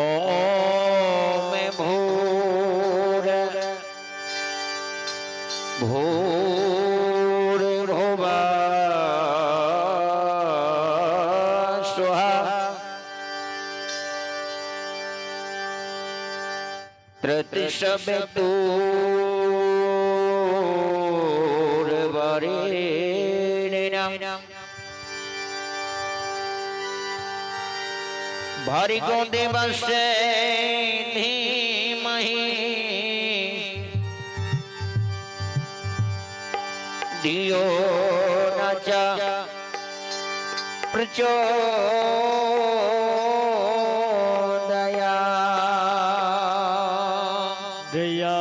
ओम भूर भूर भुवः स्वः तत्सवितुर्वरेण्यं भर्गो देवस्य धीमहि धियो न च प्रचोदयात्। दया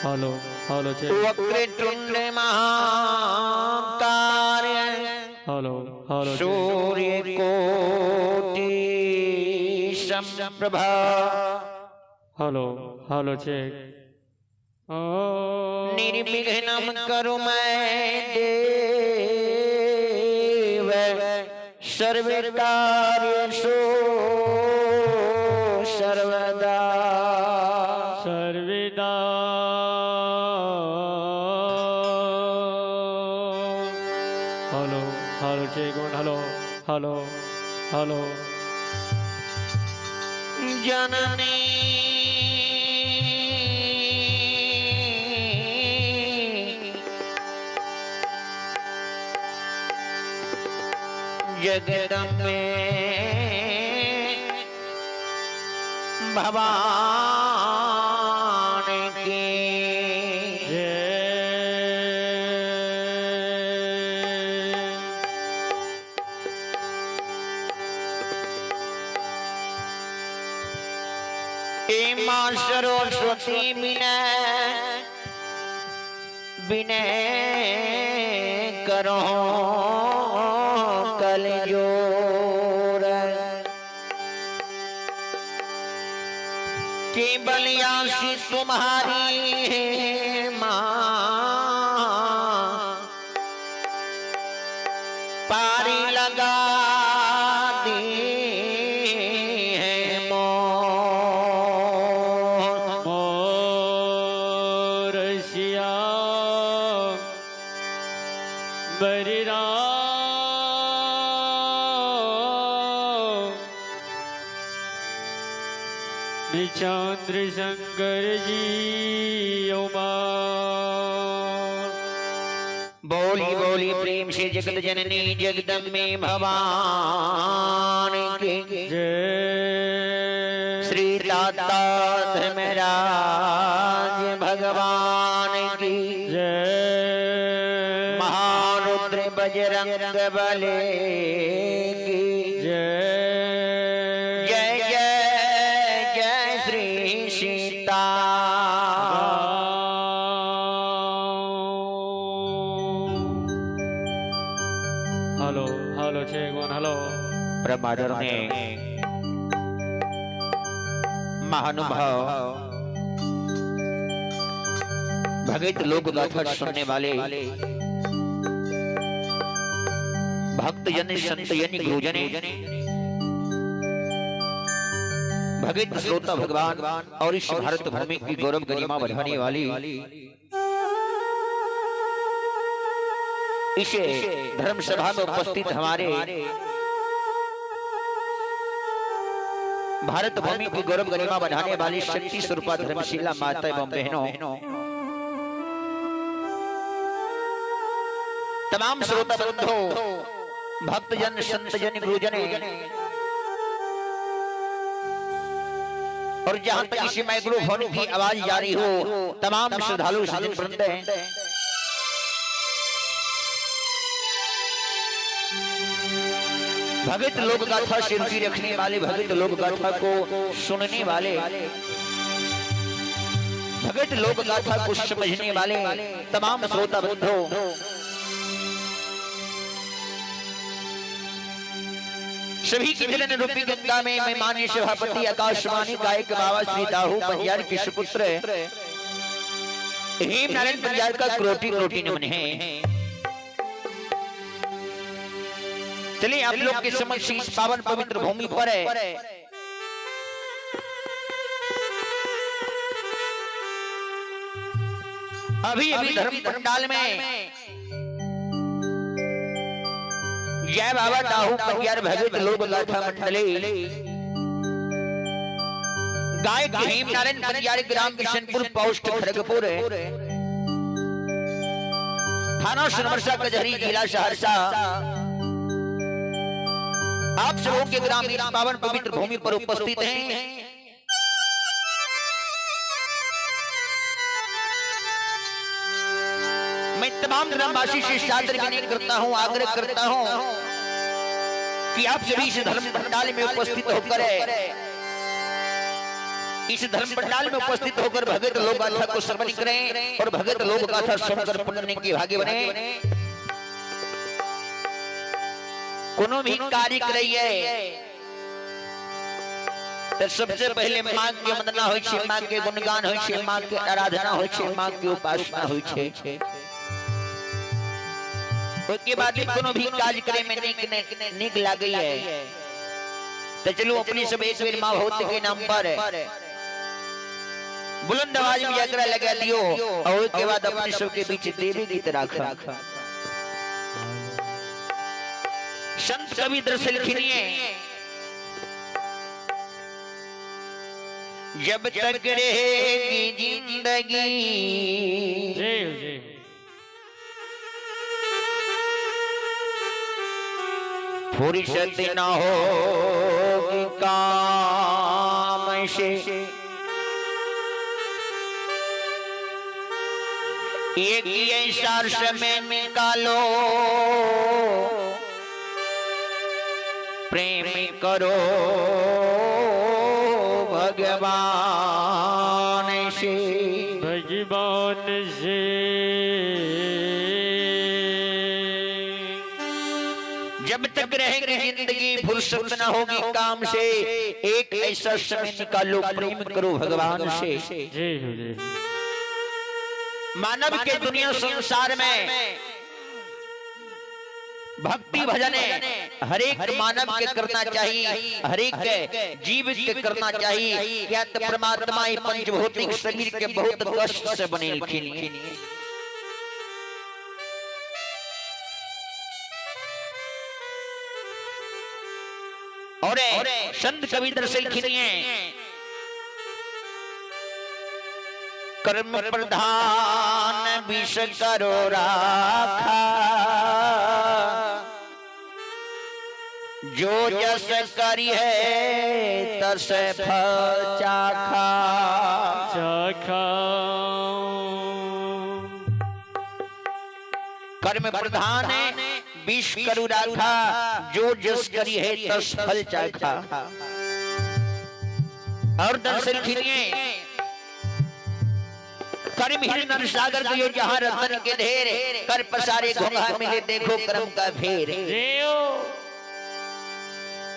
हेलो हेलो वक्रतुंड महाकाय हेलो हेलो सूर्यकोटि समप्रभा हेलो हेलो चेक निर्विघ्नं कुरु मे देव सर्वकार्येषु सर्वदा सर्वदा। Hello hello check one hello hello hello जननी जगदम्बे भवानी की जय। मां सरस्वती विनय विनय करो कल जोर के बलियासी तुम्हारी है मां पारी लगा दी है मोरसिया बरिरा चंद्र शंकर जी उमा। बोली बोली प्रेम से जगत जननी जगदम्बे भवानी की जय। श्री दाता धर्मराज भगवान की जय। महारुद्र बजरंग बले की जय। जय जय जय Shri Sita. Hello hello check one hello. परमादरणीय महानुभाव भगत लोक गाथा सुनने वाले भक्तजन संतजन गुरुजन भगत श्रोता भगवान और इस भारत भूमि की गौरव गरिमा बढ़ाने वाली इसे धर्म सभा में उपस्थित हमारे भारत भूमि की गौरव गरिमा बढ़ाने वाली शक्ति स्वरूपा धर्मशीला माता एवं बहनों, तमाम श्रोता बंधु भक्तजन संतजन गुरुजन और जहां तक इसी माइक्रोफोन की आवाज जारी हो तमाम श्रद्धालु सज्जन वृंद, भगत लोक गाथा से रुचि रखने वाले, भगत लोक गाथा को सुनने वाले, भगत लोक गाथा को समझने वाले तमाम श्रोता बंधु, सभी की जनन रूपी गंगा में मैं माननीय सभापति आकाशवाणी गायक बाबा श्री दाहू पंजार के सुपुत्र हेम नारायण पंजार का क्रोटी क्रोटी नमन है। चलिए आप लोग के समक्ष इस पावन पवित्र भूमि पर है अभी अभी धर्म पंडाल में जय बाबा दाहू पंडियार भगत लोक गाथा मंडली गायक हेम नारायण पंडियार ग्राम किशनपुर पोस्ट खड़गपुर थाना सोनवर्षा कचहरी जिला सहरसा आप सबों के ग्राम इस पावन पवित्र भूमि पर उपस्थित हैं। मैं तमाम ग्रामवासी से सादर विनय करता हूं, आग्रह करता हूं कि आप सभी इस धर्म पंडाल में उपस्थित होकर इस धर्म पंडाल में उपस्थित होकर भगत लोक गाथा को श्रवण करें और भगत लोक गाथा सुनकर पुण्य के भागी बने। कोनो भी कार्य करिए तो सबसे पहले मां के वंदना होय छै, मां के गुणगान होय छै, मां के आराधना होय छै, मां के उपासना होय छै। उसके बाद कोनो भी काज करे में नीक नीक लागै है। तो चलो अपनी सब एक बेर मां भगवती के नाम पर बुलंद आवाज में जयकारा लगा दियो और उसके बाद अपने सब के बीच देवी गीत राखा। संत कवि दरअसल लिखिए जब तक रहेगी जिंदगी फुर्सत न होगी काम से, एक ऐसा समय निकालो प्रेम करो भगवान से, भगवान से। जब तक रहेगी जिंदगी फुर्सत न होगी काम से, एक ऐसा समय निकालो प्रेम करो भगवान से। मानव के दुनिया संसार में भक्ति भजन हर एक मानव के करना चाहिए, हर एक जीव के करना चाहिए। क्या तो परमात्मा पंचभौतिक शरीर के बहुत कष्ट से बने। और संत कवि दरअसल कर्म प्रधान विष करो राखा, जो जस करी है तस फल चाखा, चाखा। कर्म प्रधान विष करो राखा, जो जस करी है तस फल चाखा। और दर्शन खिलिए कर्म हिरण सागर गयो जहां रतन के ढेर, कर पसारे घोंघा मिले देखो कर्म का फेर।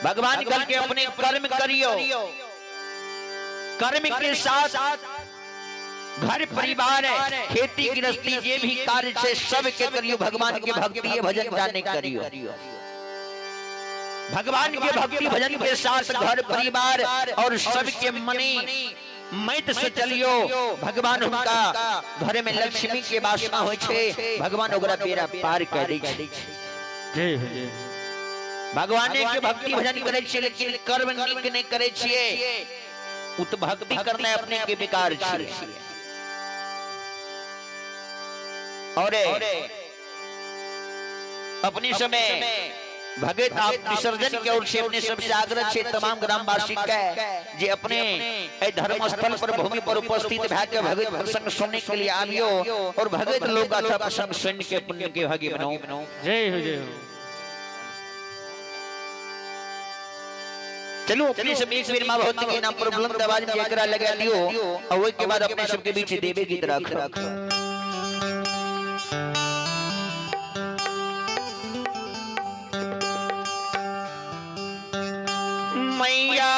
भगवान कल के अपने कर्म करियो, कर्म के साथ घर परिवार खेती गृहस्थी ये भी कार्य से सब के करियो, भगवान के भक्ति भजन जाने करियो। भगवान के भक्ति भजन के साथ घर परिवार और सबके मनी मैत से चलियो, भगवान उनका घर में लक्ष्मी के वासना होय छे, भगवान ओकरा बेड़ा पार कर दै छै। भगवान के भक्ति भजन करे छियै लेकिन कर्म नीक नहीं करे छियै, उ तो भक्ति करना अपने के बेकार छियै। और अपने समय भगत आप विसर्जन के ओर से अपने सबसे आग्रह छे तमाम ग्रामवासी के जे अपने धर्म स्थल पर भूमि पर उपस्थित भए के भगत प्रसंग सुनने के लिए आवियो और भगत लोक गाथा प्रसंग सुन के पुण्य के भागी बनाओ। जय हो जय हो। चलो अपने सब एक बेर मां भगवती के नाम पर बुलंद आवाज में जयकारा लगा दियो और ओई के बाद अपने सबके बीच देवी गीत राख। मैया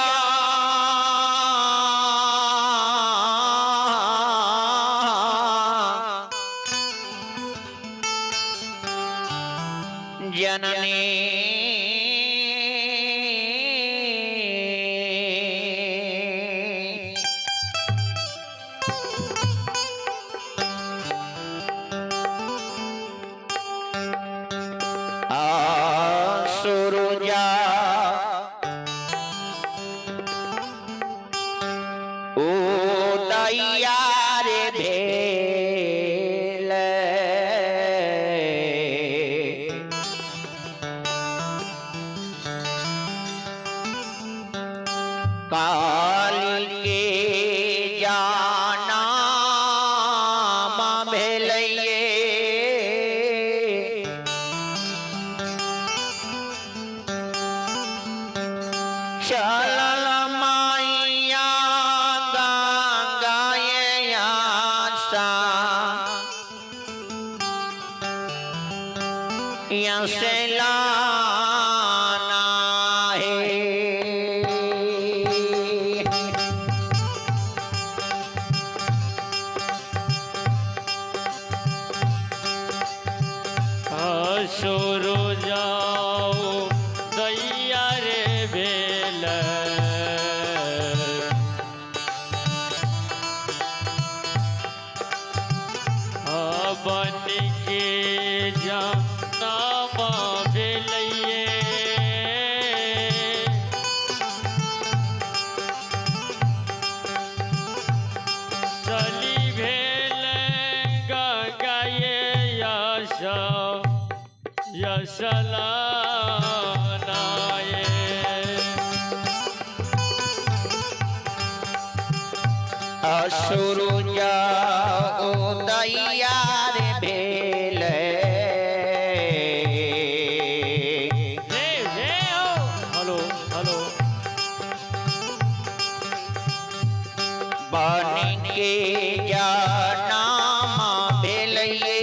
जननी चलल माइया गंगा ये आशा से लाना है। असुर जाओ दैया रे बेल बन के जा नाम भेलैये चली भेल गंगा ये यश यशलानाये। असुर जाओ दैया रे भेल जय जय हो। हेलो हेलो बन के जा नाम भेलैये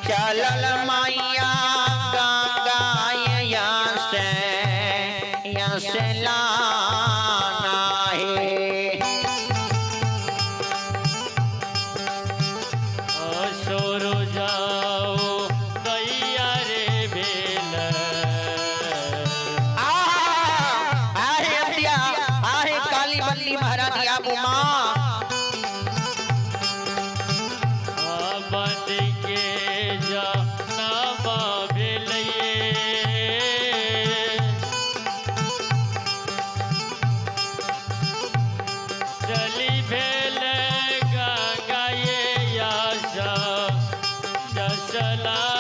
चलल माइया गंगा यस लाना है। असुर जाओ दैया रे भेल आहे अंतिया आहे काली बल्ली महारानी आबू माँ बन के जा नाम भेलैये चली भेल गंगा ये यश यशलानाये।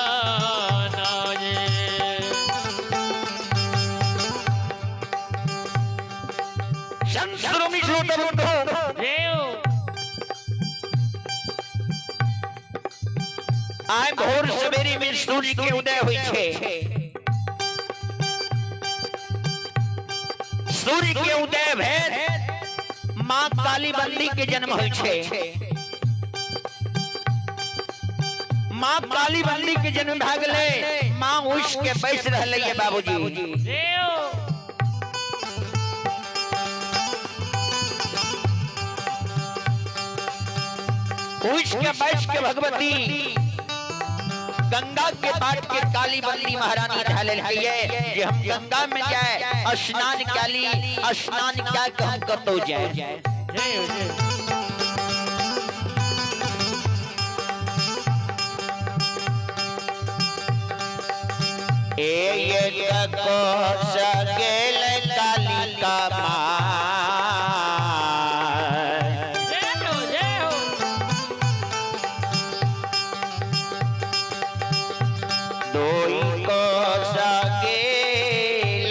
संत श्रोमणी श्रोता बंधु जय हो। आय भोर सवेरे में सूर्य के उदय हुई छे। सूर्य के उदय भेल माँ काली बंदी के जन्म हुई छे। माँ काली बंदी के जन्म भए गेलै माँ उठ के बैस रहलै है बाबूजी। जय हो। उठ के बैस के भगवती गंगा के बाट के काली बंदी महारानी ढाले है जे हम गंगा में जाए स्नान काली स्नान क्या के हम कतौ जाए। जय हो जय हो। एक कोस गेल काली का माँ जय हो जय हो। दोई कोस गेलैये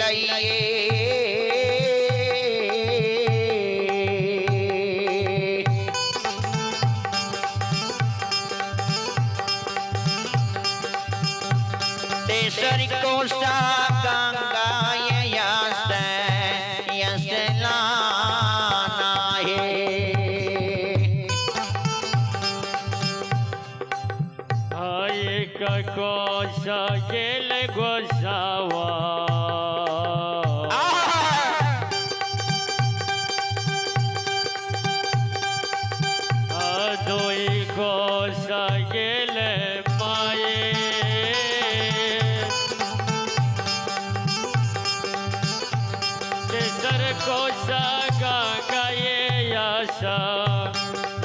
तेसर कोसा गंगा यस यस लाना है। एक कोस गेल गोसावा दोई कोस गेल माये तेसर कोस गंगा ये यश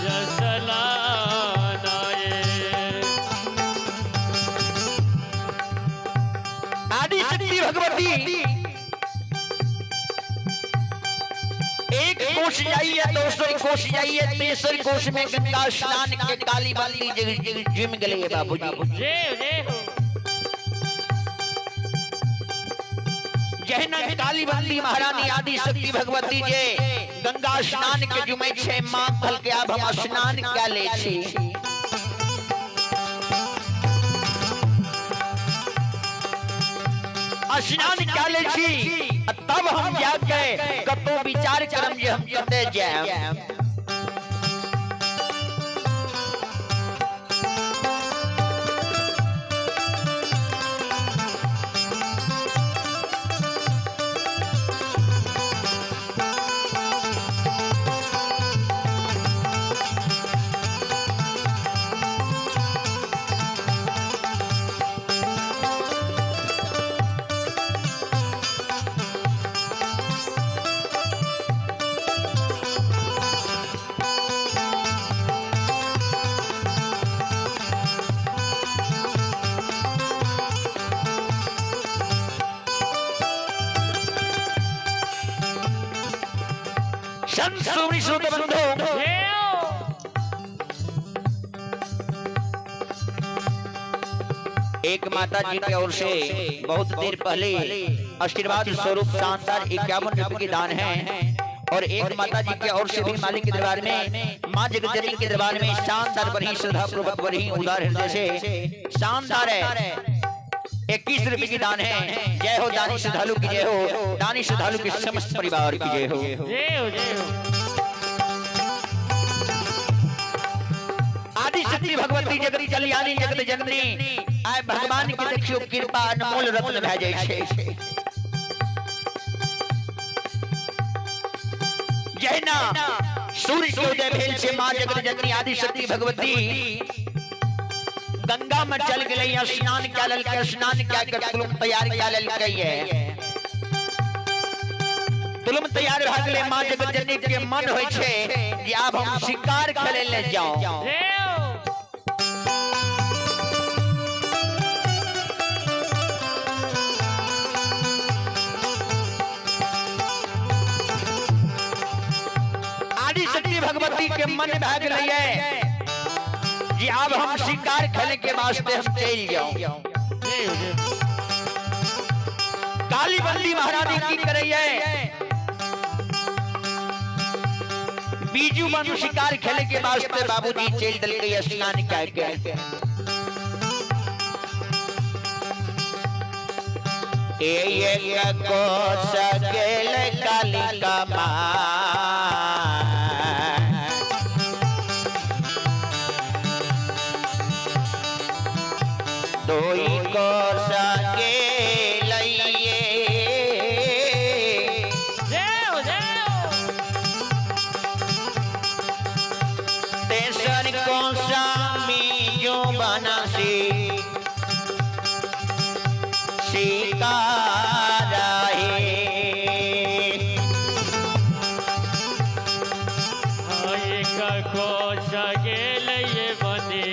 यशलानाये। आदि शक्ति भगवती एक कोष जाइए दोसर कोष जाइए तेसर कोष में गंगा स्नान के काली बाली जिम गए बाबूजी। जय जय हो। जहना काली बंदी महारानी आदि शक्ति भगवती जे गंगा स्नान के जुमे छे मां कहल के आब हम स्नान क्या ले छी। स्नान क्या ले छी तब हम जाके कतो विचार करम जे हम कते जाएब। एक माता जी की ओर से बहुत देर पहले आशीर्वाद स्वरूप शानदार 51 रुपए के दान है और एक माता जी की ओर से भी मालिक के दरबार में मां जगतजननी के दरबार में शानदार बड़ी श्रद्धा पूर्वक बड़ी उदार हृदय से शानदार है 21 रुपए की दान है। जय हो दानी श्रद्धालु की जय हो, दानी श्रद्धालु के समस्त परिवार की जय हो। जय हो जय हो। आदि शक्ति भगवती जगत कल्याणी जगत जननी आय भगवान के देखियो कृपा अनमोल रत्न भए जाय छै। जहिना सूर्य के उदय भेल छै मां जगत जननी आदि शक्ति भगवती गंगा में चल गेलै, स्नान कए लेलकै, स्नान कए के तुलम तैयार कए लेलकै है, तुलम तैयार भए गेलै। मां जगत जननी के मन होइ छै जे आब हम शिकार खेलै ले जाउ। आदि शक्ति भगवती के मन भए गेलै जी अब हम शिकार खेले के वास्ते हम चल जाओ। काली बंदी महारानी की करे है बीजू बन शिकार खेले के वास्ते बाबूजी चल दिल स्नान के। एक को सकेल कालिका मां दोई को सके लइए जय हो जय हो। तेसर को स्वामी जो बनासी शिकारा है। एक को सके लइए बने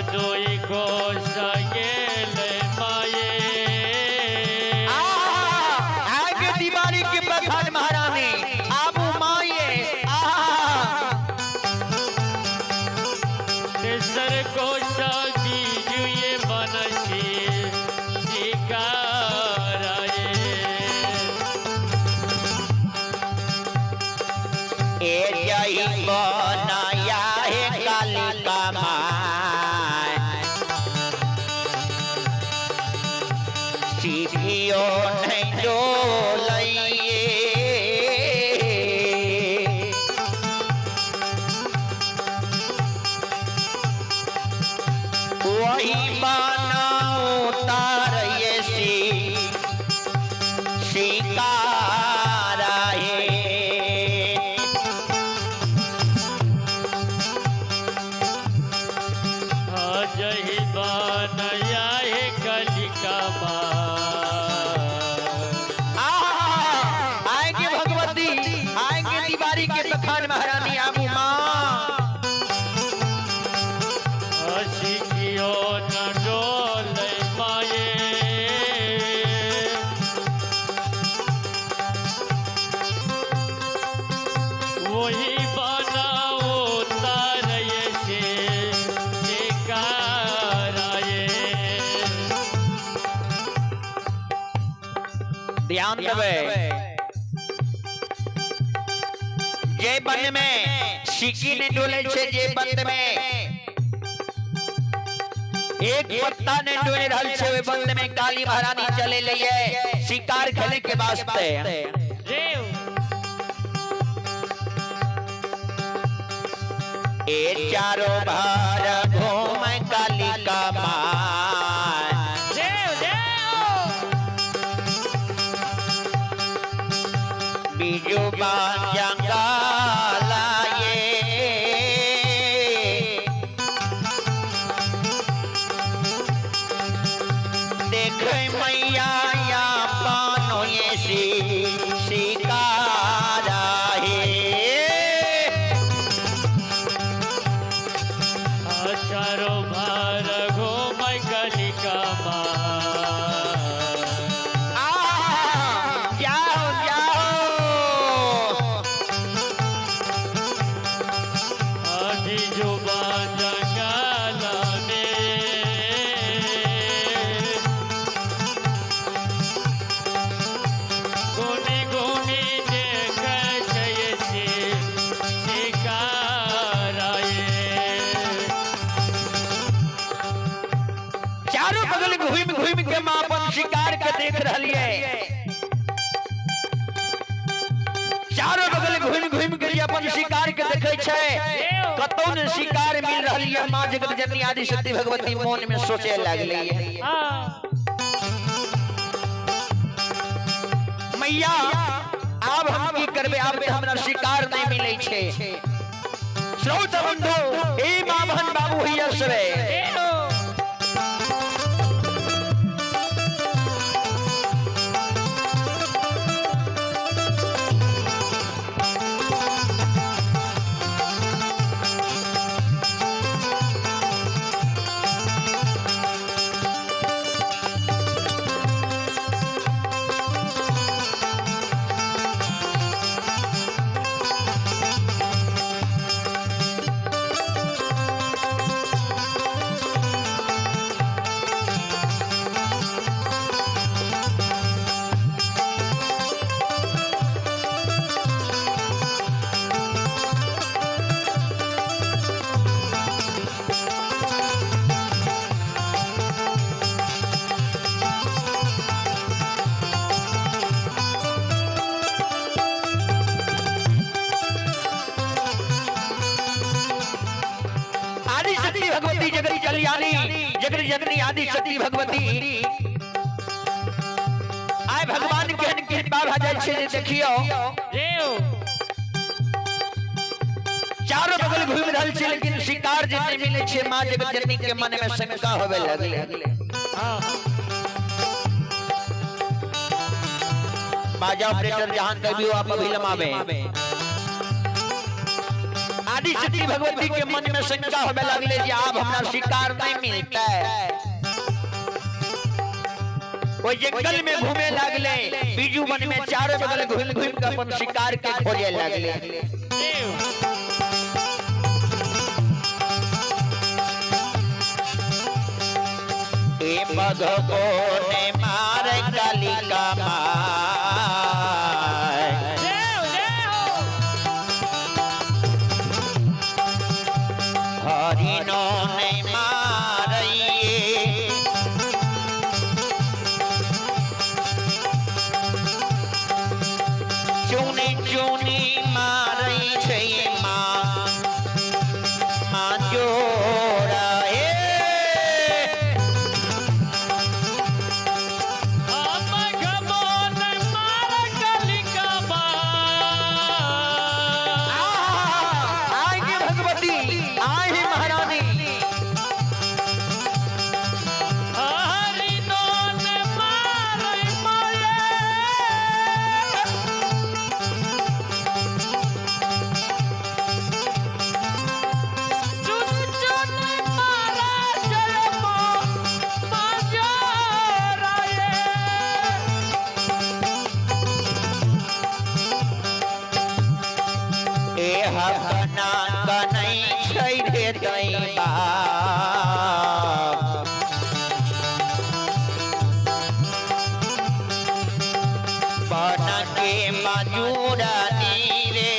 दोई को सगेले माये। आगे दीवारी के बखान महारानी आबू माये तेसर को सगी जुए बनसी शिकाराए। ए जई बनाया है कालिका मां सीखियो नहीं जो लइए वही बनाओ तार ये सी शिकारा है। जही बनाया है कालिका मां। ध्यान देबै जे वन में सिक्की नहीं डोले छे, जे वन में एक पत्ता नहीं डोले रहल छे, ओहि वन में काली महारानी चले लइए शिकार खेले के वास्ते। ए चारों भार घूम कालिका मां, बीजू जंगाला ये देख मैया या पानो ये शिकारा है। चारों भार घूम कालिका मां, जाओ जाओ जंगाला में गुनी गुनी देख शिकारा। चारों बगल घूम घूम के मां अपन शिकार के देख रही है। चारों बगल घूम घूम के अपन शिकार के देखे छे, कतौ ने शिकार मिल रही है। मां जगत जननी आदि शक्ति भगवती मन में सोचे लगली है, मैया आब हम की करबे, आब ते हमरा शिकार नहीं मिले छे। श्रोत बंधु ए मां बहन बाबू हैया सरे भगवती जगत कल्याणी जगत जननी आदि शक्ति भगवती आय भगवान के कृपा भ जाय छे। देखियो चारों बगल घूम रहल छे लेकिन शिकार जे नहीं मिले छे। मां जगत जननी के मन में शंका होवे लगले। बाजा ऑपरेटर जहां कभी आप अभी लमावे। आदि शक्ति भगवती के मन में शंका होवे लगले जे आब हमरा शिकार नहीं मिलता है। वो जंगल में घूमे लगले, बीजू वन में चारों बगल घूम घूम के अपन शिकार के खोजे लगले। ए बघको ने मार कालिका मां, हरिणों ने मारिए, चुनी चुनी मारी छे मां मां जोड़ा। हम मजूरानी रे।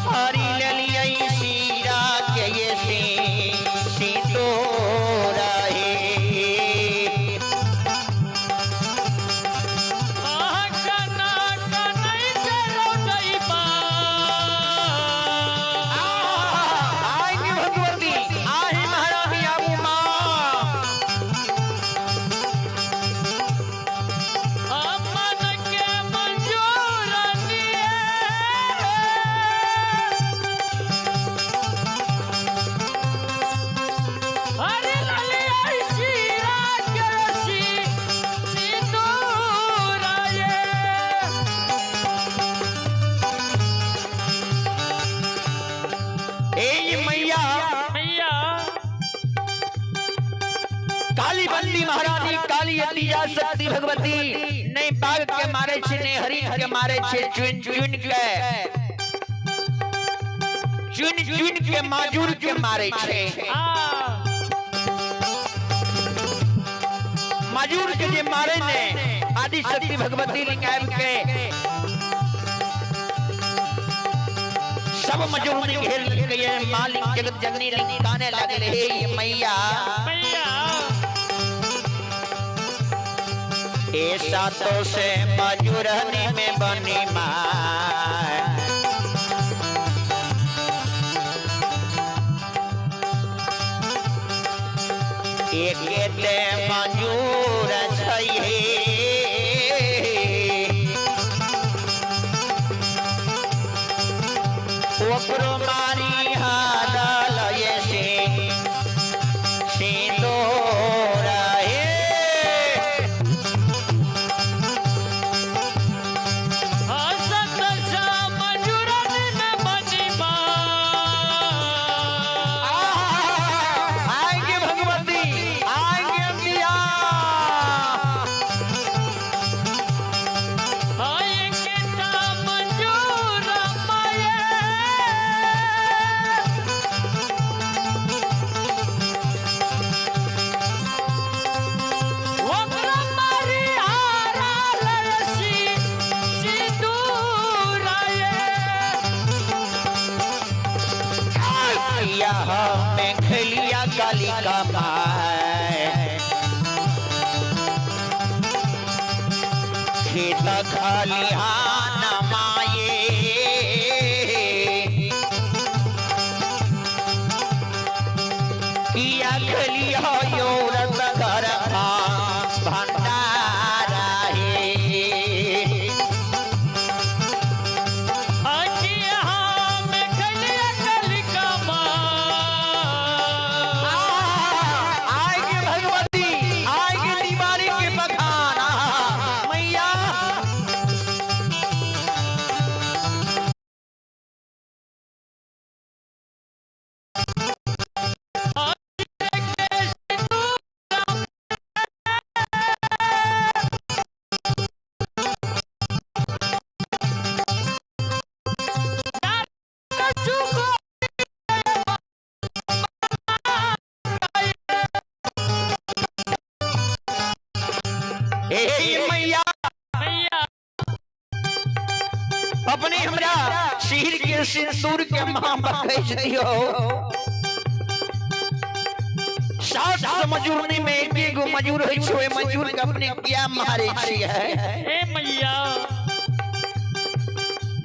हरि ललियै सीरा के ये सिंदूर हे। आएंगे भगवती, आहे महारानी आबू माँ। मन के मंजूर हरे ललिया सीरा के सिंदूर ये। ए मैया मैया काली बंदी महारानी काली अतिजा शक्ति भगवती नहीं बाघ के मारे छे ने हरिण के मारे छे, चुन चुन के चुन चुन के माजूर के मारे छे। आ माजूर के जे मारे ने आदि शक्ति भगवती लिंगाब के सब मजूर ने घेर लिए। मालिक जगत जननी लिंग काने लागल हे मैया। मैया ए सातों से मजूरनी में बनी माँ। एक ते मजूर छै ओकरो मारी हाल ये से सिंदूर हे। हसत सा मजूरन में बनी माँ। आएंगे भगवती, आएंगे अंबिया। आए के ता मंजूर माये। ओकरा मारी हारा ललसी सिंदूर ये। मैया हमें खेलिया कालिका माय खेत खलिहान माये। किया खेलिया यो रत घर भंडारा हे। अकिया में खलिया कलिका माँ। आएंगे भगवती, आएंगे दीवारी के बखान मैया। ए मैया मैया अपने हमरा सिर के सिंदूर के महाबकै छै हो। 7 मजूरनी में एक एगो मजूर होइ छै, ओहि मजूर के अपने किया मारे छियै। ए मैया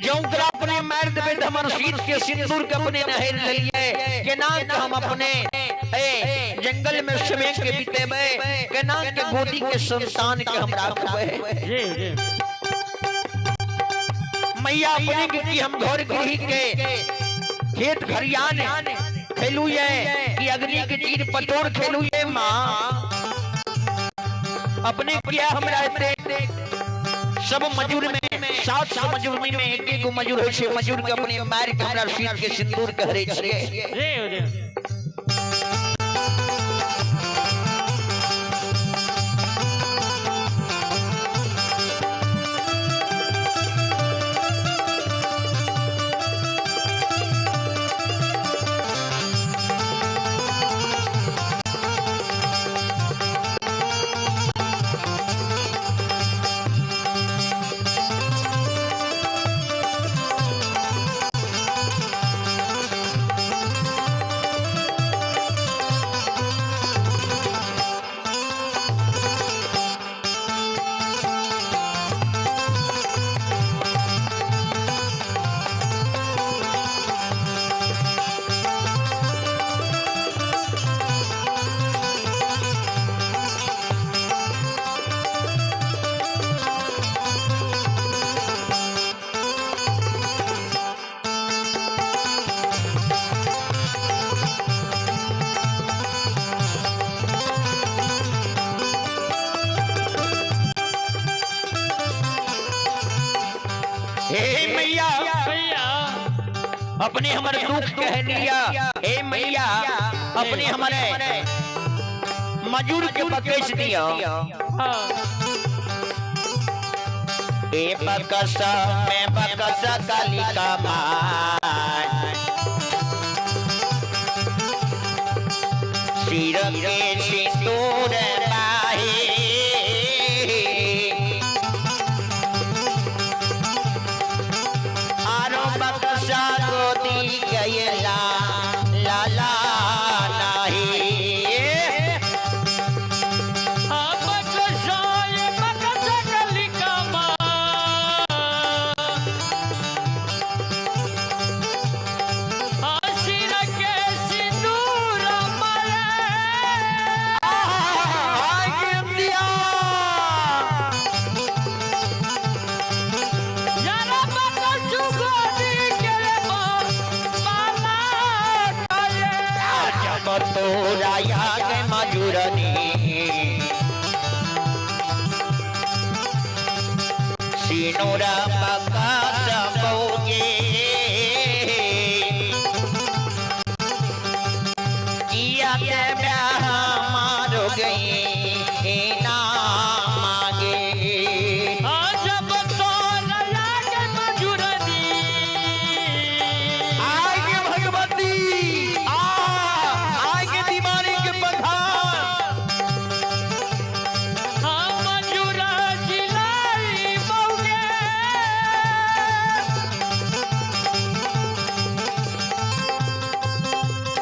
जौं ओकरा अपने मारि देबै तऽ हमर सिर के सिंदूर के अपने नहर लेलियै। केना के हम अपने ए जंगल में समय के बितेबै, केना के गोदी के संतान के हम राखबै। जी जी मैया अपने के की हम घर गृह के खेत खरियान खेलू ये कि अग्नि के चीर पतोर खेलू ये माँ। अपने किया हमरा एते सब मजूर में 700 मजूर में एक एक मजूर होइ छै, मजूर के अपने मारि के हमरा सिर के सिंदूर के हरे छियै। जी जी अपने हमारे दुख कह लिया हे मैया, अपने हमारे मजूर के बकस दिया। ए बकस में बकस कालिका माय, सिर के सिंदूर बाहे, आरो बकसा गोदी गयला लाला नाही। सिनोरा बकस बौगे, किया ते ब्याह मारो गई ना मांगे। जब तोरा लागे मजूरनी, आगे भगवती आगे दीवानी के बधान, मजूरा जिलाई बौगे,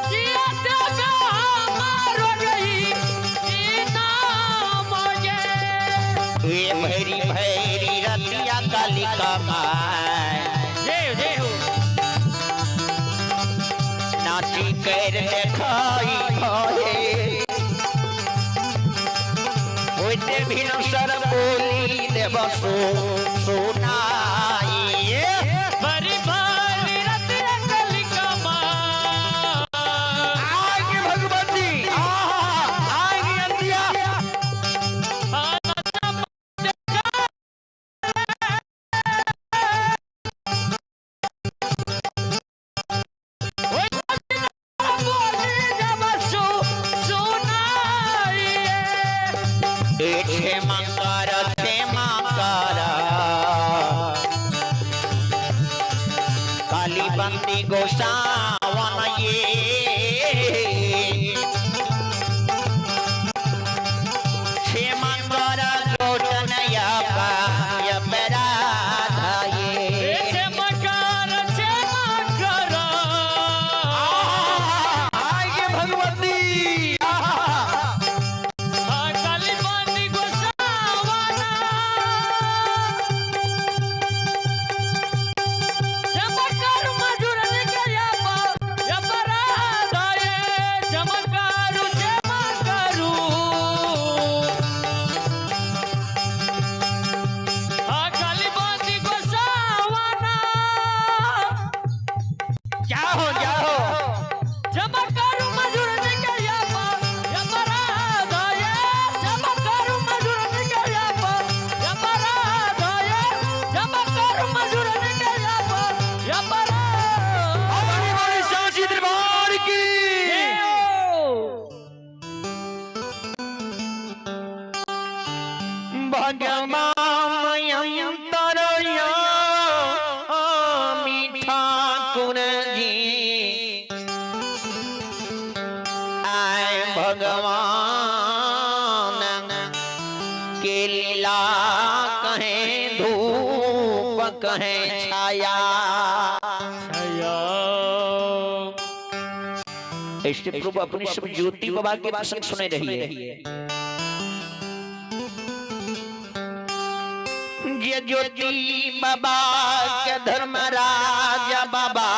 किया ते ब्याह मारो गई ना मांगे। ये भैरी भैरी रतिया कालिका my, जय जय हो। नाची कर देखाई भये, होते भिनसर बोली देव सो सुनाई। बड़ी भारी रतिया कालिका माय, आगे भगवती आगे अंतिया, काली बंदी गोसावन ये, क्षेमा कर लोचन या पाय अपराध ये। क्षमा कर क्षमा कर, आगे भगवती काली बंदी गोसावना, क्षमा कर मजूरन के अपराध ये। क्षमा करू क्षमा करू, काली बंदी गोसावना, जाओ जाओ। क्षमा करू मजूरन के अपराध ये। क्षमा करू मजूरन के अपराध ये। क्षमा करू मजूरन के अपराध। भवानी वाली सांची दरबार की। भगवान ठाकुर जी आए, भगवान के लीला कहें धूप कहें छाया। ऐसे प्रभु अपनी सब ज्योति बाबा के प्रसंग सुने रही है। ये ज्योति बाबा के धर्मराज बाबा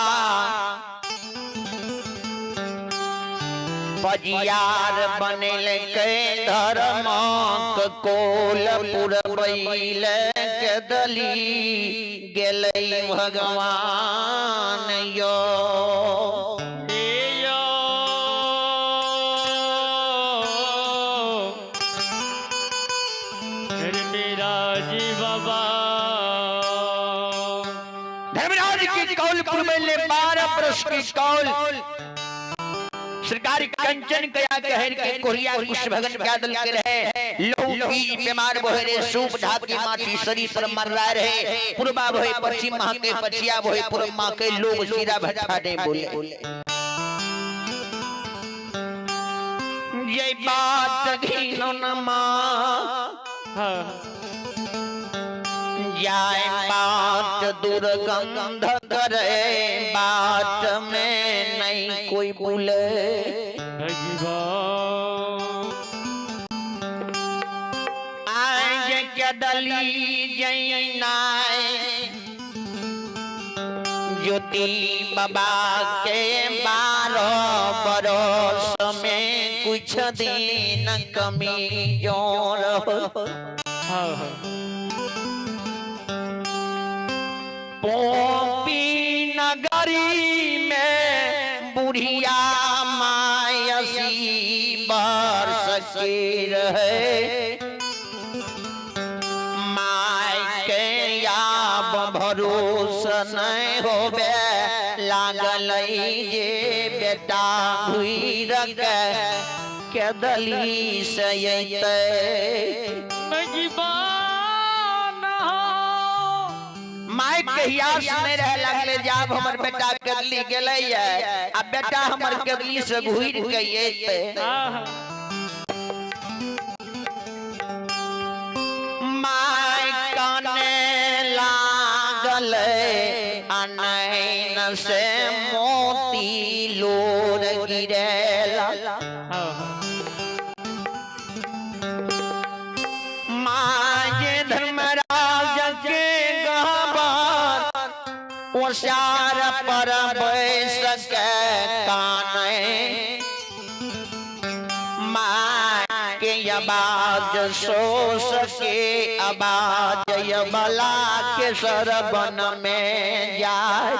पजियार बनल के धर्म कोल पुरबैल के दली गेलै भगवान यो। धर्मराज की कौल पुरबैले 12 बरस की कौल सरकारी कंचन कया कहर के कोरिया कुश भगन क्या दल के रहे लहू की बीमार बोहे रे सूप ढाकी माटी शरीर पर मर रहा रहे पूर्वा बोहे पश्चिम माह के पछिया बोहे पूर्व माह के लोग सीधा भट्ठा नहीं बोले। ये बात घिनो न मां जाए बात दुर्गंध करे बात में नहीं कोई बोले। आज के दली जई ज्योति बाबा के 12 बरस में कुछ दिन कमी जोर पोपी नगरी में बुढ़िया मायसी बरस के रहे my के याब भरोस नहीं होबे लागल जे बेटा घुर के दली से अइतै। My के हियास नहीं रहे लगले जाब हमर बेटा कदली गेलै आ बेटा हमर कदली से घुर के अइतै। My काने लागल अनैन से मोती लोर गिरेला। My Dharmaraj के ओसार पर बैस के काने my के आवाज सो सके आवाज बला के सरबन में जाए।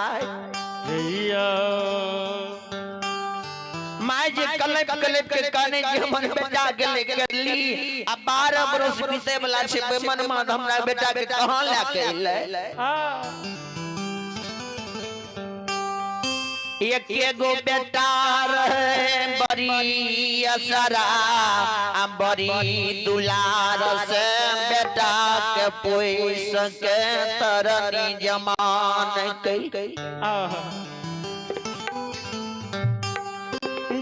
My जे कलेप कलेप के काने जे हमर बेटा गेलै गेली आ 12 बरस बीते वाला छै बेमनमा हमरा बेटा के कहाँ लए के अइलै। एक एगो बेटा रहे बड़ी असरा बड़ी दुलार से बेटा के पोस के तरनी जमान कई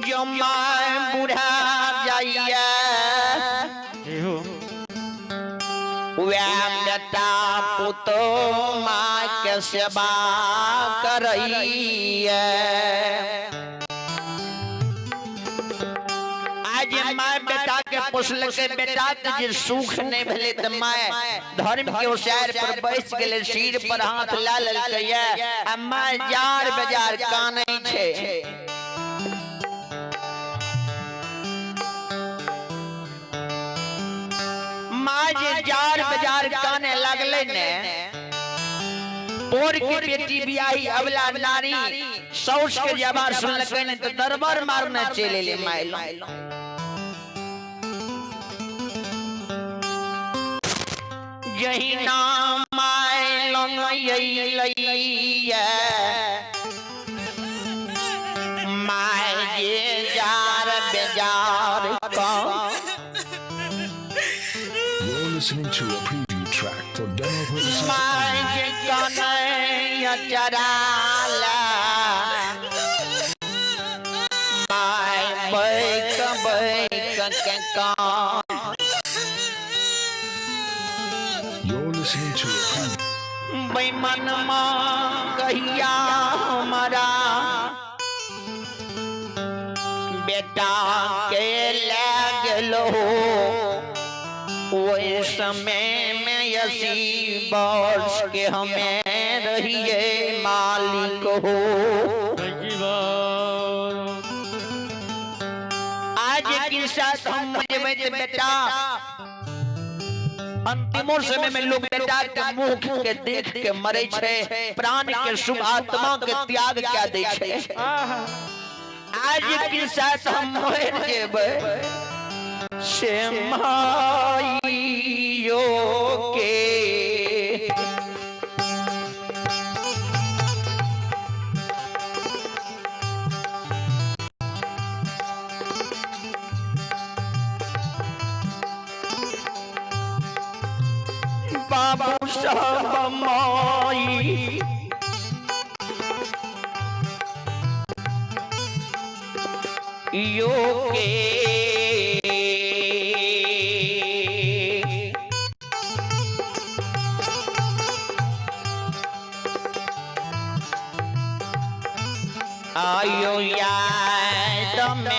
जमाए बुढ़ा जाइए वह बेटा पुतो माँ के सेवा करैये। आज my बेटा के पोसलकै बेटा के जे सुख नहीं भेलै त my धर्म के ओसार पर बैस गेलै सिर पर हाथ ला लेलकै आ my जार बेजार कानै छै। जे जार बाजार काने लगले ने पोर के बेटी बियाही अबला नारी साउस के जवाब सुनलकै ने त दरबार मारने चले ले माइल। जहिना my लंग अइलैया my जे जार बेजार का। Listening to a preview track for demo purposes. You're listening to a preview. बेटा के लगलो वो समय में 80 वर्ष के हमें रहिए मालिक हो। आज के साथ हम बेटा अंतिमो समय में लोग बेटा के मुंह के देख के मरे छे प्राण के शुभ आत्मा के त्याग क्या दे छे। आज के साथ हम मर जेबै से माइयो के सब माई यो के आयो याद में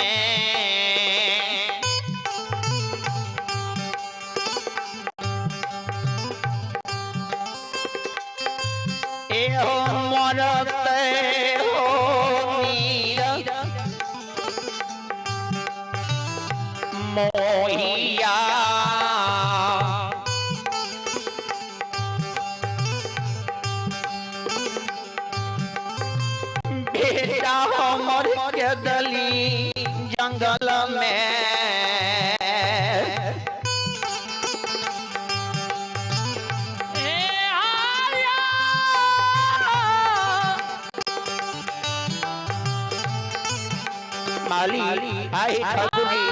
एहो मरते हो मीरा मोहिया बेटा हमर के दली जंगल में माली आई ठाकुर जी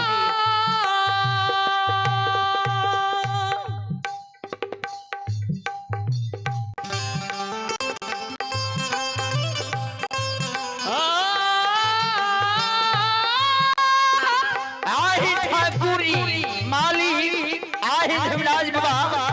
आई ठाकुर जी माली आई धर्मराज बाबा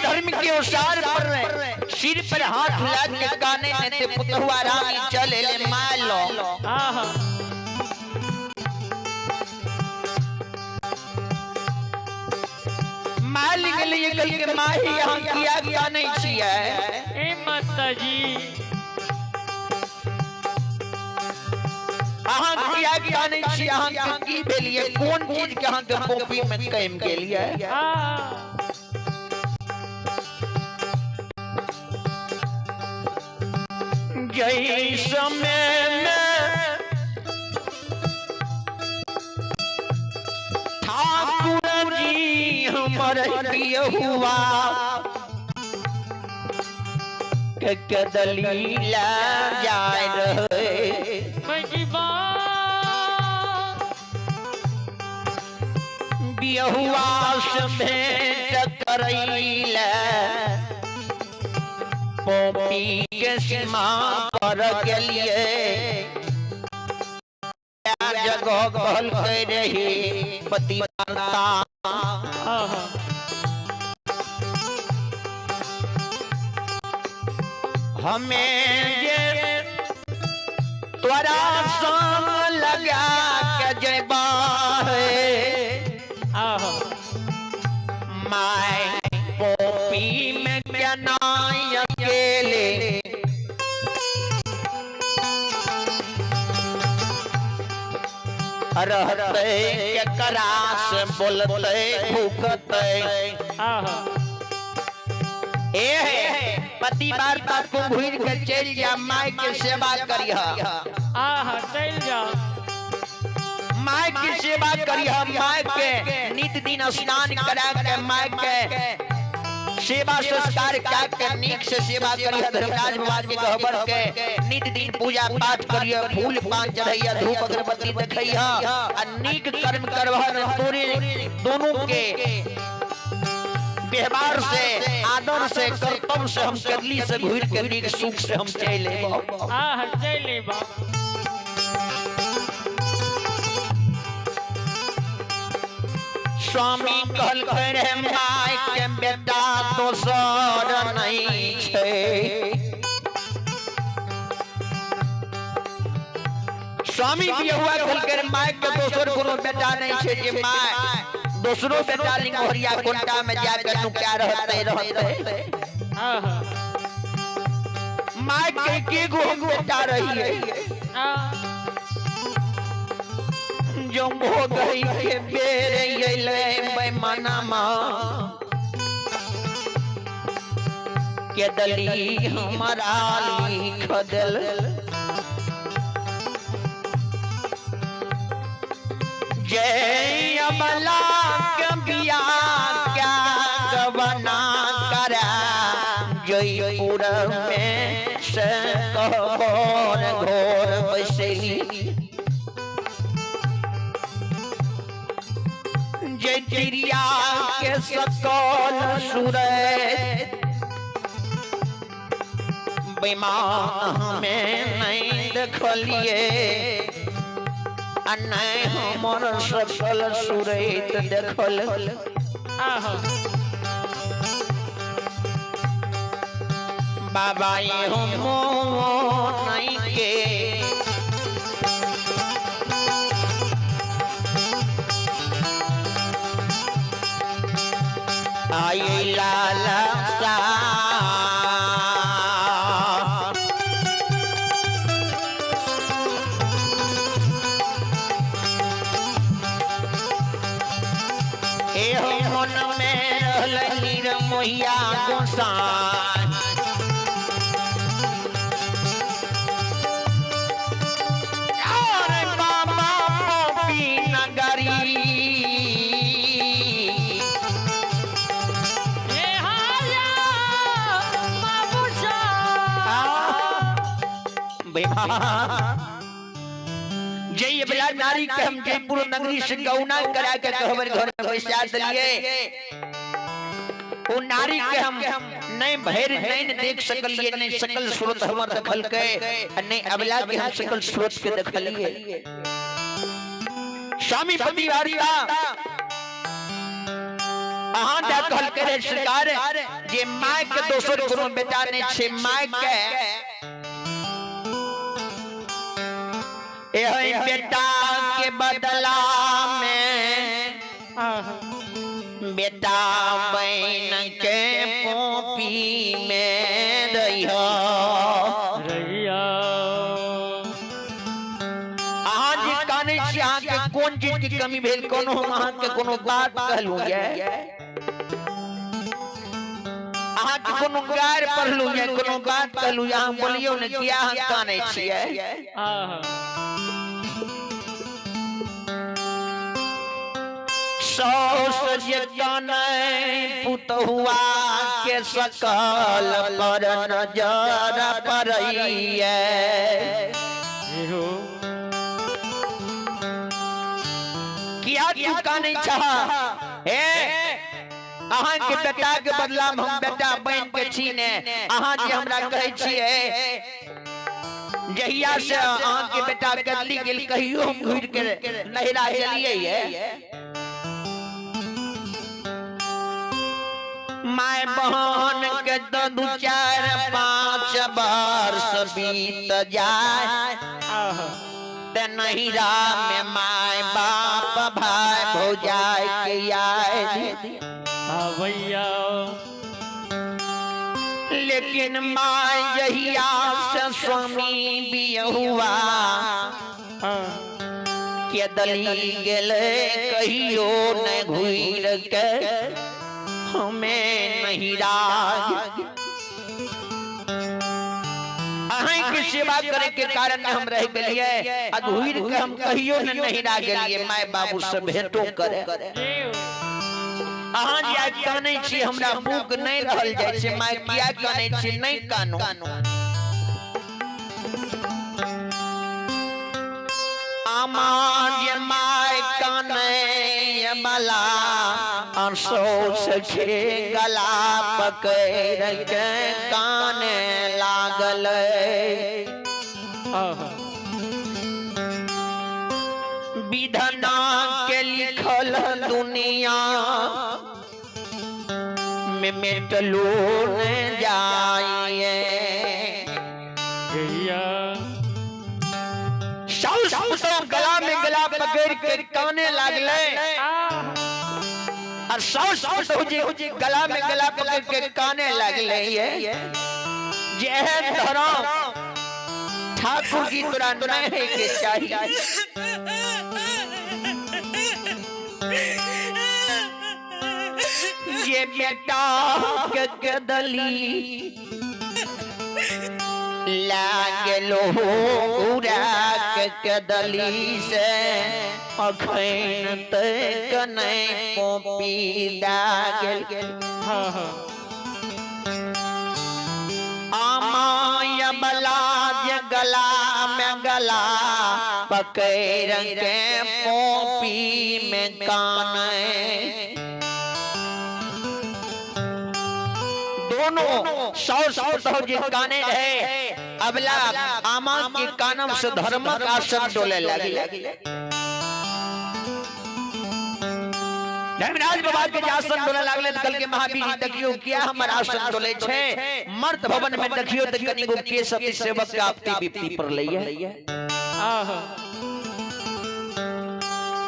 धर्म के उसार पर सिर पर हाथ लाद के काने ने ते पुतहुआ रामी चले ले मालो। माल के लिए कल के माही यहाँ किया गया नहीं छिया ए माता जी अहाँ किया गया नहीं छिया अहाँ की भेलिए कौन चीज के अहाँ के कॉपी में कम गेलिए। जय समय में ठाकुर जी हमर हुआ के कदलीला जाय रहे बियहुआ से भेंट करैले पोपी के सीमा पर गेलिए जगह कहल के रही पति वार्ता हमें जे तोरा संग लगा के जयबा my पोपी में केना अकेले रहते केकरा से बोलते भूखते ए पति वार्ता को घूर के चल जा माय के सेवा करिह चल जा my के सेवा करिह my के नित दिन स्नान करा के my के सेवा संस्कार के नीक से सेवा करिह धर्मराज बाबा के गहबर के नित दिन पूजा पाठ करिह फूल पान चढ़ैया धूप अगरबत्ती देखैह आ नीक कर्म करबह तोरे दोनों के व्यवहार से आदर से कर्तव्य से हम करली से घूर के नीक सुख से हम चले चले स्वामी कहल रे my के बेटा दोसर नहीं छै स्वामी बियहुआ कहल रे my के दोसर कोनो बेटा नहीं छै जे my दोसरो बेटा लिंगोरिया कोंटा में जाकर नुका रहते रहते my के गो हम बेटा रही है जो हो गई के बेरे अइले बेमाना माँ के दली हमारा लिख दिल जय अमला के बिया क्या गवना करा जयपुर में से घोर घोर बसली जय चिड़िया के सकल सूरत बेमान में नहीं देखलिए नहीं हमर सकल सूरत देखल बाबा हम नहीं के आई लाला सा ए हो मन में रहल मोहिया गोसाई बाबा पोपी नगरी जय बला नारी के हम जयपुर नगरी से गौना करा के कहबर घर में बैसा दिलिए ओ नारी के हम नहीं भैर नहीं देख सकलिए नहीं सकल सूरत हमर देखल के नहीं अबला के हम सकल सूरत के देखलिए। स्वामी पति वार्ता अहाँ दा कहल के सरकार जे my के दोसर कोनो बेटा नहीं छे my के एह बेटा के बदला में बेटा बहन के पोपी में रहिया। अहाँ जे कानै छी अहाँ के कोन चीज के कमी भेल? कोनो हम अहाँ के कोनो बात कहलहुँ ये? अहाँ के कोनो गारि पढ़लहुँ ये? कोनो बात कहलहुँ ये? अहाँ बोलियौ ने किया अहाँ कानै छियै? साउस जे कानै पुतहुआ के सकल पर नजर पड़ैये। किया तू कानै छह? हे अहाँ के बेटा के बदला में हम बेटा बन के छी ने। अहाँ जे हमरा कहै छियै जहिया से अहाँ के बेटा गदली गेल कहियो हम घुरि के नहिरा गेलियै ये। My बहन के तो 2 4 5 वर्ष बीत जाए ते नहिरा में my बाप भाई भौजाई के आए। भैया लेकिन my जहिया से स्वामी बियहुआ के दली गेले कहियो न घुर के हमें नहिरा। अहीं के सेवा करे के कारण हम रह गेलिए आ घुर के हम कहियो न नहिरा गेलिए my बाबू से भेंटो करे। अहाँ जे कानै छी हमरा भूख नहीं रहल जाइ छै। My किया कानै छी? नहीं कानू। आमा जे my कानै बला अफसोस के गला पकड़ के काने लागल। विधना के लिखल दुनिया में मेटलो न जाइए। साउस पुतोह गला में गला पकड़ के काने लागले और साउस पुतोह जी गला में गला पकड़ के काने लागले जे एहन धर्म ठाकुर जी तोरा नहीं है के चाहिए। ये बेटा के गदली लागलो उड़ा के दली से अखैन तक नहीं पोपी लागल। आमाय बला जे गला में गला पकड़ के पोपी में काने। दोनों साउस पुतोह जी काने रहे। अबला आमा के कानम से धर्मक आसन डोले लगी। धर्मराज बाबा के आसन डोले लागले कल के महावीर जी देखियो क्या हमर आसन डोले छे। मर्द भवन में देखियो त कनिको के सती सेवक के आपती विपत्ति पर लई है।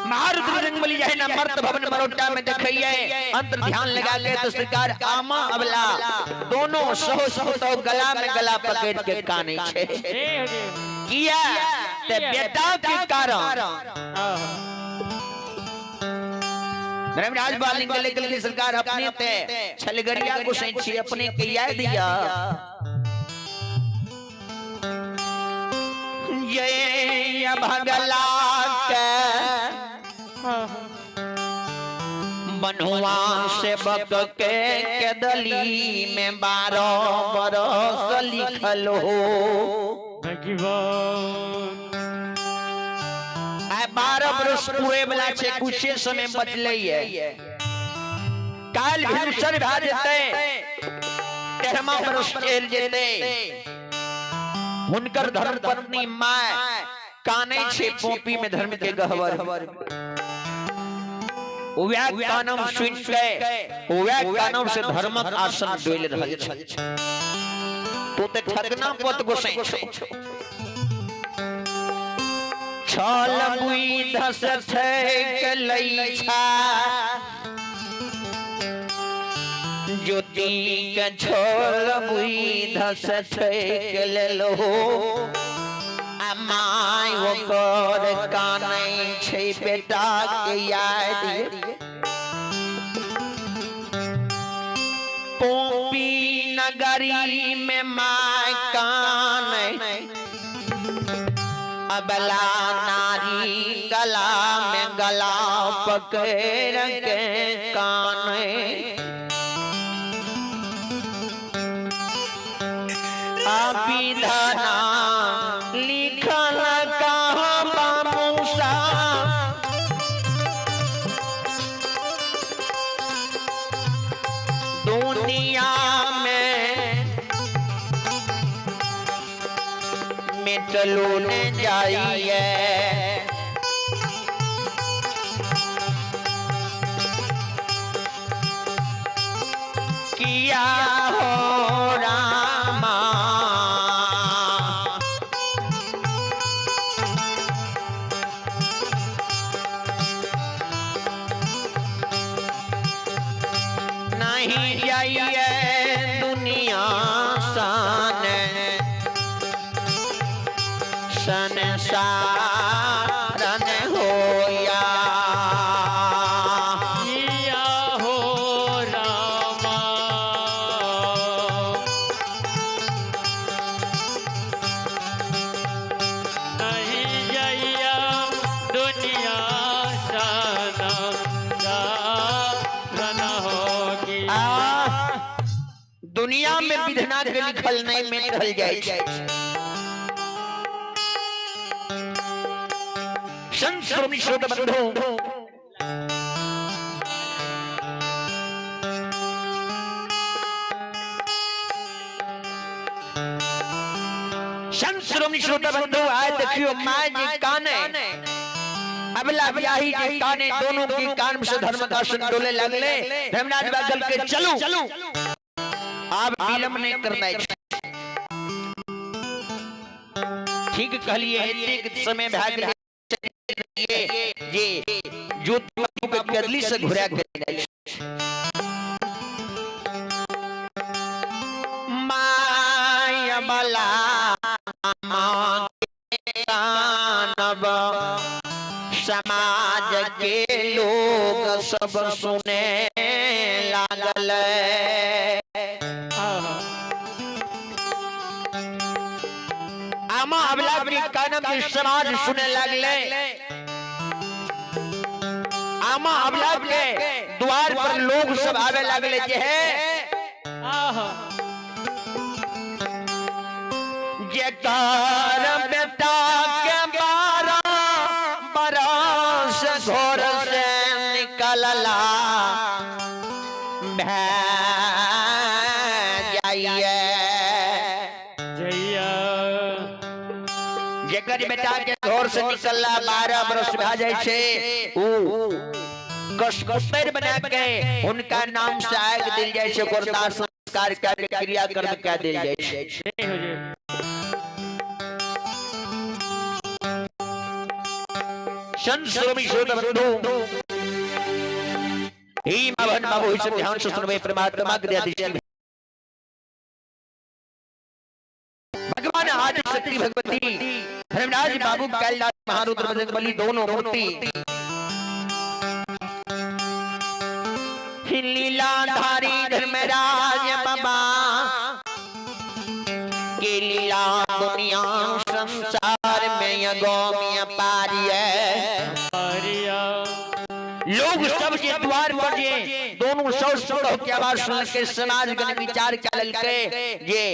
महारुद्र रंगबली जाए ना मर्द भवन मरोटा में देखिए अंतर ध्यान लगा के तो सरकार आमा अबला दोनों सहो सहो तो गला में गला पकड़ के काने छे किया ते बेटा के कारण। धर्मराज बालिंग निकल के सरकार अपने ते छलगरिया को सैची अपने के याद दिया। ये भगला के बनुआ से बक के दली में 12 बरस लिखल हो। आए 12 बरस पूरे वाला छे कुछ समय बचले है। काल भिनसर भा जेतै 13वां बरस चलि जेतै। हुनकर धर्म पत्नी my कानै छे पोपी में धर्म के गहवर। वएह कानम सुनि के वएह कानम से धर्मक आसन डोलि रहल छल। तो ते ठगना पत गोसाई छौ छल बुई धस ठेक लै छा ज्योति के छल बुई धस ठेक लेलो। आ my ओकर कानै छै बेटा के याद। पोपी नगरी में my कानै अबला नारी गला गला में गला पकड़ के काने विधना लिखल कहाँ बाबूसा दुनिया में मिटलो न जाइए। किया हो रामा नहीं जाइए दुनिया सन संसारन होया। किया हो रामा नहीं जाइया दुनिया सन होगी। दुनिया में विधना के लिखल नहीं मिटल जाए। संत श्रोमणी श्रोता बंधु संत श्रोमणी श्रोता बंधु आए देखियो my जी काने अबला ब्याही जी काने दोनों की कान से धर्म का डोले लगले। धर्मराज बादल के चलू आप विलंब नहीं करना है। ठीक कहलिए एतेक समय भए गेलै जे ज्योति बाबू के कदली से घुरा के माया बला मां के दानव समाज के लोग सब सुने लागल। आमा अबला के कानम के समाज सुने लागले। आमा अबला के द्वार पर लोग सब आवे लागले जे है जेकर बेटा के 12 बरस घर से निकलला भै जाइए। जेकर बेटा के घर से निकलला 12 बरस भए जाइ छै ऊ कष्ट बना के उनका नाम से आग दिल जाइ छै, ओकर दाह संस्कार के क्रिया कर्म कए देल जाइ छै। संत श्रोमणी श्रोता बंधु ही माभन बाबू सब ध्यान से सुनबे परमात्मा के दया। भगवान आदि शक्ति भगवती धर्मराज बाबू कैलाश महारुद्र बजरंगबली दोनों मूर्ति लीलाधारी धर्मराज बाबा के लीला दुनिया संसार में अगोमिया पारिय। लोग सब जे द्वार पर जे दोनों सौ सौ के आवाज सुन के समाज गण विचार के ललके जे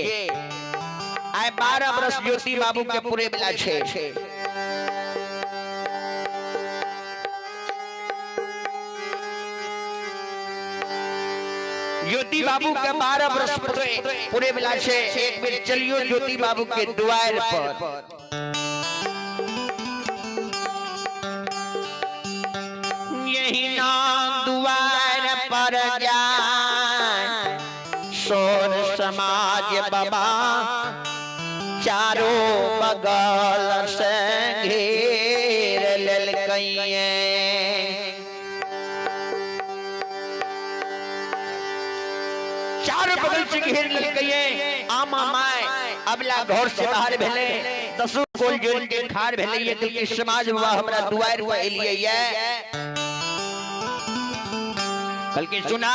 आए 12 बरस ज्योति बाबू के पूरे बेला छे। ज्योति बाबू के 12 बरस पूरे बेला छे। एक बेर चलियो ज्योति बाबू के द्वार पर। यही नाम द्वार पर जाए सोर समाज बाबा चारों बगल से घेर लेलकइए। चारों बगल से घेर लेलकइए। आमा my अबला घर से बाहर भेले दसो कोल जोड़ के खार भेले कि समाज बाबा हमरा दुआर पर एलिए ये। कल के सुना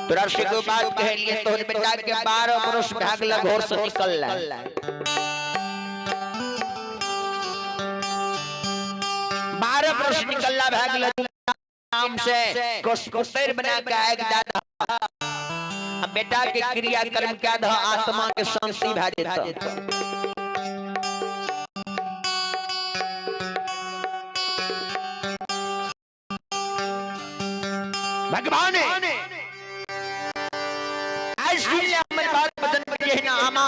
तोरा से को बात कहलिए तोहर बेटा के 12 बरस भागल घर से निकलला। लारक रस निकलला भए गेल नाम से कसकुतर बना के आगि दए दह, बेटा के क्रिया कर्म कए दह, आत्मा के शांति भए जेतह। भगवान आज सुन ले हमर बात वचन के जेहना आमा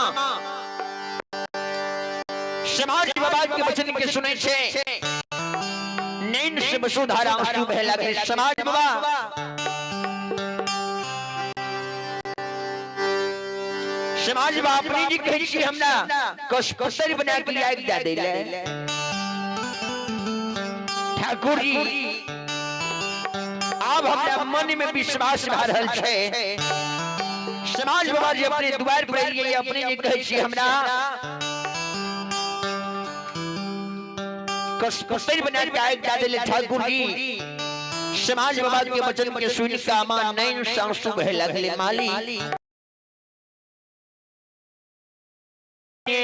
समाज बाबा के वचन के सुनै छै, नैन से वसुधारा आंसू बहे लागल। समाज बाबा समाज बाबा अपने जी कहै छी हमरा कसकुतर बना के आगि दए दै ले। ठाकुर जी आब हमरा मन में विश्वास भए रहल छै। समाज बाबा जी अपने द्वार पर एलियै, अपने जे कहै छी हमरा कसकुतर बना के आगि दए देले। ठाकुर जी समाज बाबा के वचन के सुनि के आमा नैन से आंसू बहे लगले। माली के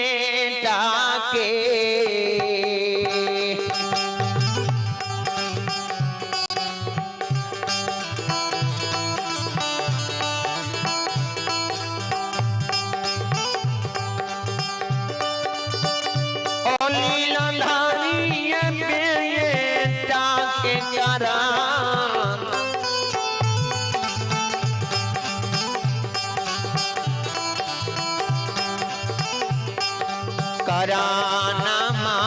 कराना मां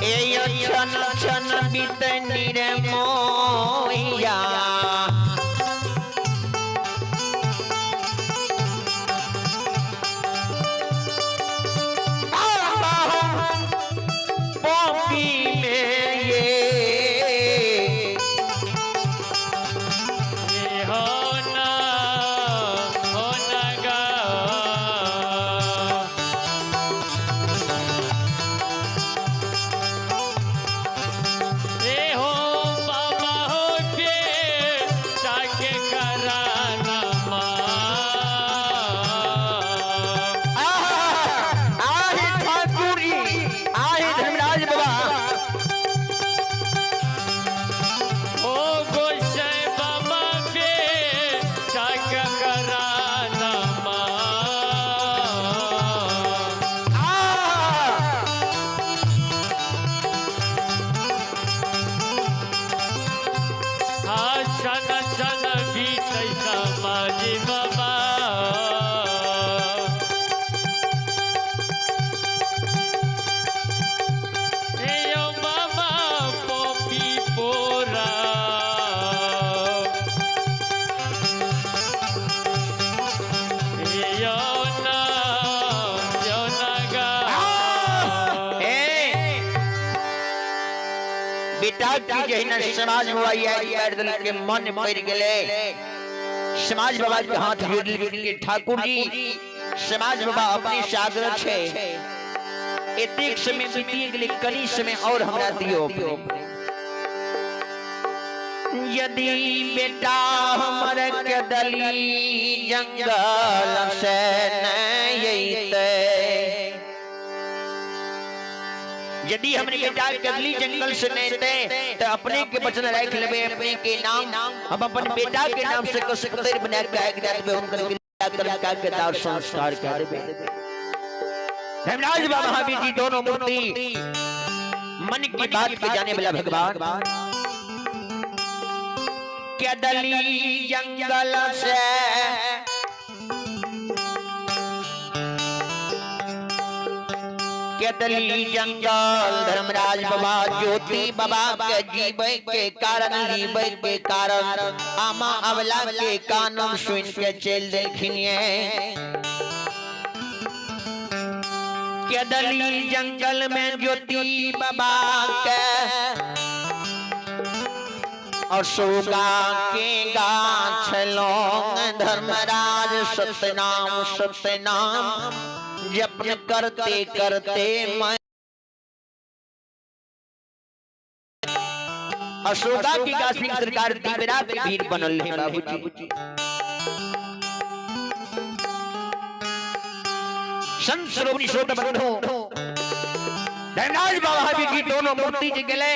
ए छन छन बीतनी रे मोया बेटा की जहिना समाज बाबा याद कर के मन पड़ गेले। समाज बाबा के हाथ जोड़ के ठाकुर जी समाज बाबा अपने सागर छे, एतेक समय बीती गेले, कनी समय और हमरा दियो। यदि बेटा हमर के दली जंगल से नहीं अइते, यदि हमरे बेटा कदली जंगल से नहीं थे तो अपने के वचन रख लेबे, अपने के नाम हम अपन बेटा के नाम से कसकुतर बना के आगि दे देबे, हुनकर क्रिया कर्म के दाव संस्कार कर देबे। धर्मराज बाबा महावीर जी दोनों मूर्ति मन की बात के जाने वाला भगवान। कदली जंगल से कदली जंगल धर्मराज बाबा ज्योति बाबा के जीवे के कारण जीवे के कारण आमा अवला के कानम सुन के चल देलखिन। कदली जंगल में ज्योति बाबा के अशोका के गाछ लौंग धर्मराज सतनाम सतनाम जपन करते करते मैं अशोका की गाछ सरकार दिबरा के भीड़ बनल है बाबूजी। संत श्रोमणी श्रोत बंधु धर्मराज बाबा जी दोनों मूर्ति जी गेले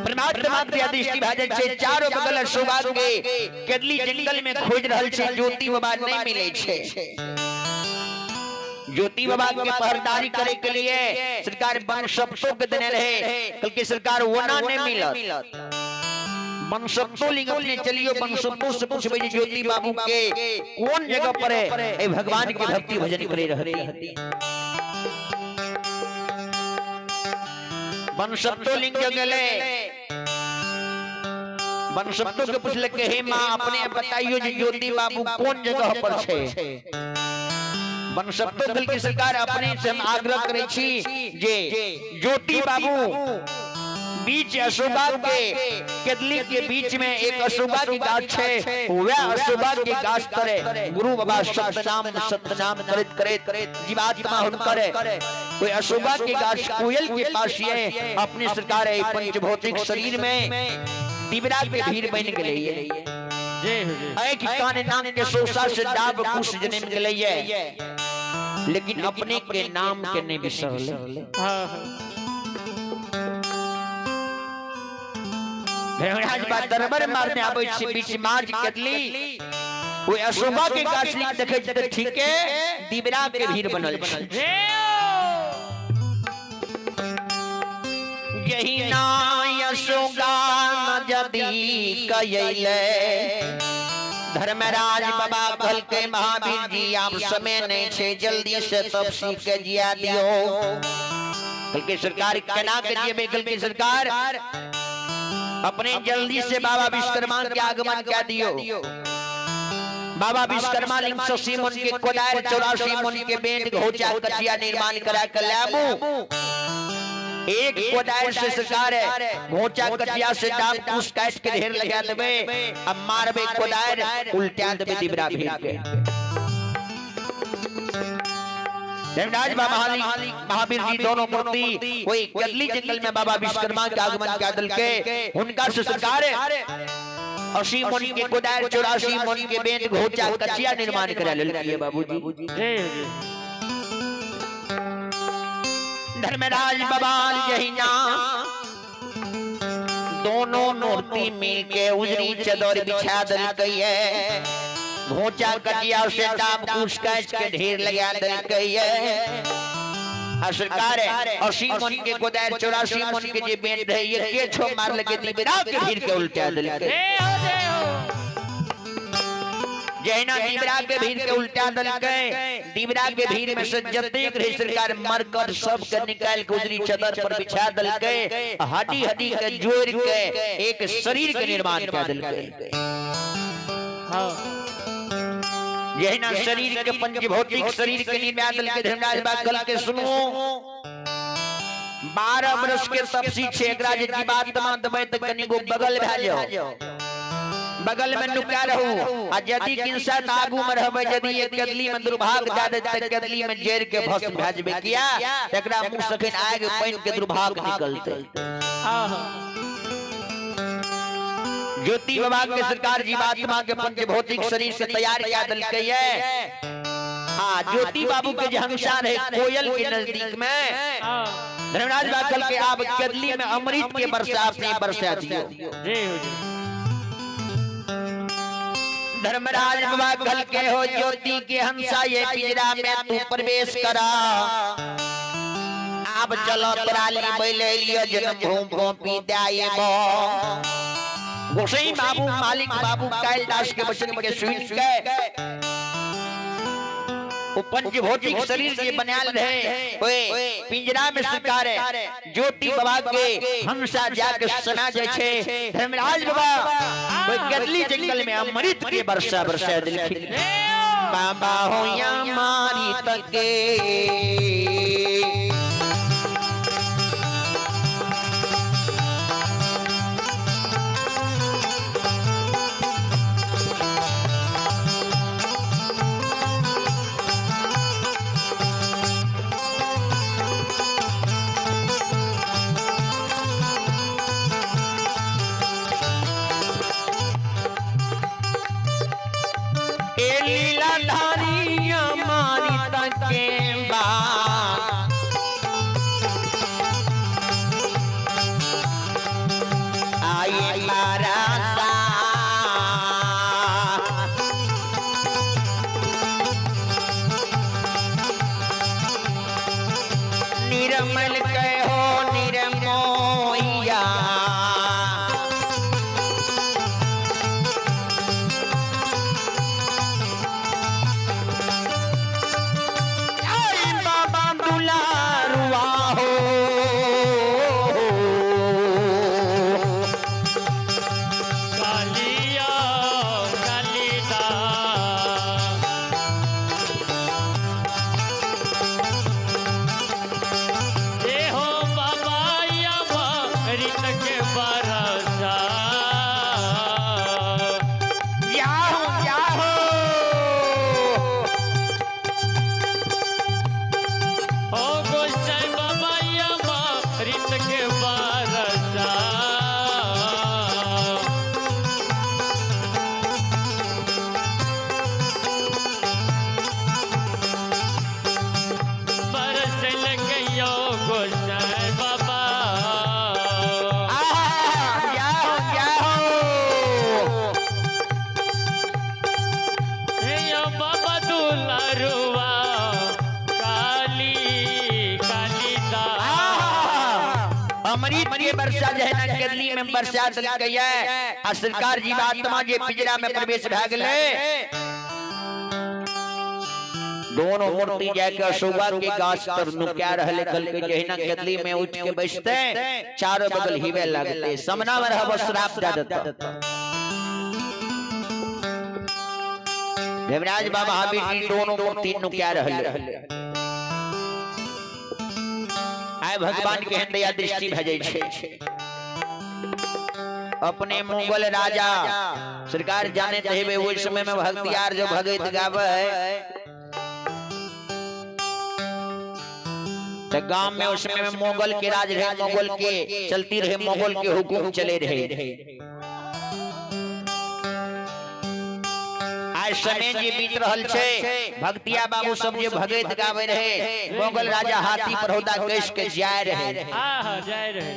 परमात्मा के दृष्टि भए जाइ छै। चारो बगल अशोका के केदली जंगल में खोज रहल छै, ज्योति बाबा नहीं मिले छै। ज्योति बाबा के पहरदारी करे के लिए सरकार बनसप्तो के देने रहे, कल के सरकार वना नहीं मिलत। बनसप्तो लिंग अपने चलियो बनसप्तो से पूछबे जे ज्योति बाबू के कौन जगह पर है ए भगवान के भक्ति भजन करे रहती। बनसप्तो लिंग गेले, बनसप्तो के पूछलक के हे मां अपने बताइयो जे ज्योति बाबू कौन जगह पर छै। बनसप्तो दल की सरकार अपने से हम आग्रह करे छी जे ज्योति बाबू बीच अशोका के केदली के बीच में एक अशोका की गाछ है, वह अशोका के गाछ तरे गुरु बाबा सतनाम सतनाम करत करत जीवात्मा हुनकर कोई अशोका के गाछ कोयल के पास ये अपनी सरकार है पंचभौतिक शरीर में दिबरा के भीड़ बन गेलै। एक कान नाम के सोसा से डाब कुश जन्म गेलै, लेकिन अपने के नाम के नहीं बिसरले। धर्मराज बा दरबार मारने आबै छै बीच मार्च केदली ओइ अशोका के गाछ लिख देखै छै त ठीक है दिबरा के भीड़ बनल छै। यही ना अशोका जदी कयले धर्मराज बाबा कहल के महावीर जी आप समय नहीं छे, जल्दी से तपसी के जिया दियो। कल के सरकार केना के जियबे? कल के सरकार अपने जल्दी से बाबा विश्वकर्मा के आगमन क्या दियो। बाबा विश्वकर्मा लिंग 180 मन के कोदार 84 मन के बेंट घोचा कचिया निर्माण करा के लाबू। एक कोदार से सरकार है घोचा कचिया से दाम कुश काट के ढेर लगा देबे, अब मारबे कोदार उल्टा देबे दिबरा भीड़ के। धर्मराज बाबा महावीर जी दोनों मूर्ति वही कदली जंगल में बाबा विश्वकर्मा के आगमन के दल के उनका से सरकार 80 मन के कोदार 84 मन के बेंत घोचा कचिया निर्माण करा लेलकै बाबूजी। धर्मराज बाबा जहिना दोनों मूर्ति मिल के उजरी चदर बिछा देलकै है, घोचा कटिया से दाम कुछ काट के ढेर लगा देलकै है। आ सरकार 80 मन के कोदार 84 मन के जे बेंट रहे ये के छो मार लगे दिबरा के भीड़ के उल्टा देलकै। जहिना दिबरा के भीड़ के उल्टा देलकै, दिबरा के भीड़ में से जतेक रहे सरकार मरकर सब के निकाल के उजरी चदर पर बिछा देलकै, हड्डी हड्डी के जोड़ के एक शरीर के निर्माण कर देलकै। यही ना शरीर के पंचभौतिक शरीर के निर्माण के धर्मराज बात कल के सुनो 12 वर्ष के तपसी छे एकरा जे जीवात्मा दबै त कनिगो बगल भए जाओ, बगल में नुका रहू आ यदि किनसा आगू में रहबै, यदि एक गदली में दुर्भाग जा दे त गदली में जड़ के भस्म भए जेबै। किया एकरा मुंह सखन आग पानि के दुर्भाग निकलतै। ज्योति बाबा के सरकार जीवात्मा के पंचभौतिक शरीर से तैयार किया देलकै है। आ ज्योति बाबू के जे हंसा रहे कोयल के नजदीक में धर्मराज बाबा कल के आप कदली में अमृत के बरसा अपने बरसा दियो। धर्मराज बाबा कल के हो ज्योति के हंसा ये पिंजरा में तू प्रवेश करा, आप चलो तोरा ली लियो जन्म भूम भूम दाएबो। गोसाई बाबू मालिक बाबू कालिदास के वचन के सुन के वो पंचभौतिक शरीर जे बनायल रहे ओए पिंजरा में सरकार ज्योति बाबा के हंसा जाके सना जाय छे। धर्मराज बाबा ओए गदली जंगल में अमृत के वर्षा बरसा देलखिन। बाबा हो या मारी तके ए लीला धारिया मारी तके बा आए मारा निर्मल कहो निर्मोहिया बाबा दुलारुआ हो कालिया कालिदा ए हो बाबा या अमृत के बरसा जाहो जाहो ओ गोसाई बाबा या अमृत के बरसा बरस लगयो गोसाई बाबा आहा, जाहो जाहो हे यो बाबा दुलारुआ काली कालिदा अमृत के वर्षा जे है ना केरली में वर्षा देलकै आ सरकार जीवात्मा जे पिंजरा में प्रवेश भए गेलै दोनों मूर्ति जाके अशोका के गाछ तर नुका रहले कल के जहिना केतली में उठ के बैसते चारों बगल हिवे लगते समना में रहब श्राप दे देता। देवराज बाबा हाबी जी दोनों मूर्ति नुका रहले आय भगवान के दया दृष्टि भए जाइ छै। अपने मुगल राजा सरकार जाने हेबे ओहि समय में भक्तियार जो भगत गावे है तो गांव में उस समय में मुगल के राज रहे, मुगल के चलती रहे, मुगल के हुकुम चले रहे। आज समय जे बीत रहल छै भक्तिया बाबू सब जे भगत गावे रहे मुगल राजा हाथी पर होदा केश के जाय रहे। हाँ जाय रहे।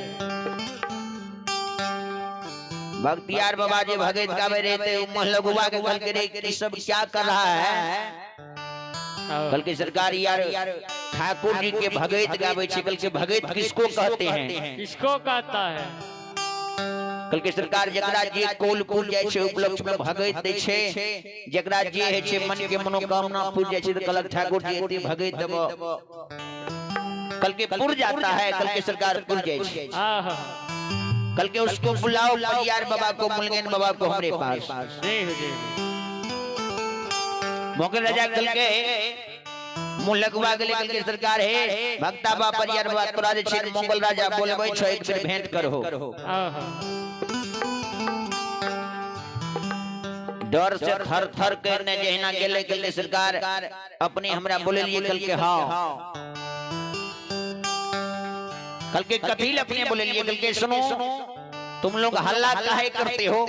भक्तियार बाबा जे भगत गावे रहे ते महलगुआ के कहल के रे कि सब क्या कर रहा है। कल के सरकार यार ठाकुर जी के भगत गावे छै। कल के भगत किसको कहते हैं, किसको कहता है। कल के सरकार जकरा जे कोल कुल जाय छै उपलक्ष्य में भगत दै छै, जकरा जे है छै मन के मनोकामना पूर जाय छै त कल ठाकुर जी एते भगत देब कल के पुर जाता है। कल के सरकार पुर जाय छै। कल के उसको बुलाओ परियार बाबा को, मुलगेन बाबा को हमरे पास। मोगल राजा कल के मुलगवा गेले। कल के सरकार है भक्ता बाबा परियार बाबा तोरा जे छै मोगल राजा बोलबै छै एक बेर भेंट करहो। डर से थर थर करने जहिना गेले कल के सरकार अपने हमरा बोललिए कल के हां। कल के कथी अपने बोललिए कल के सुनो तुम लोग हल्ला काहे करते हो।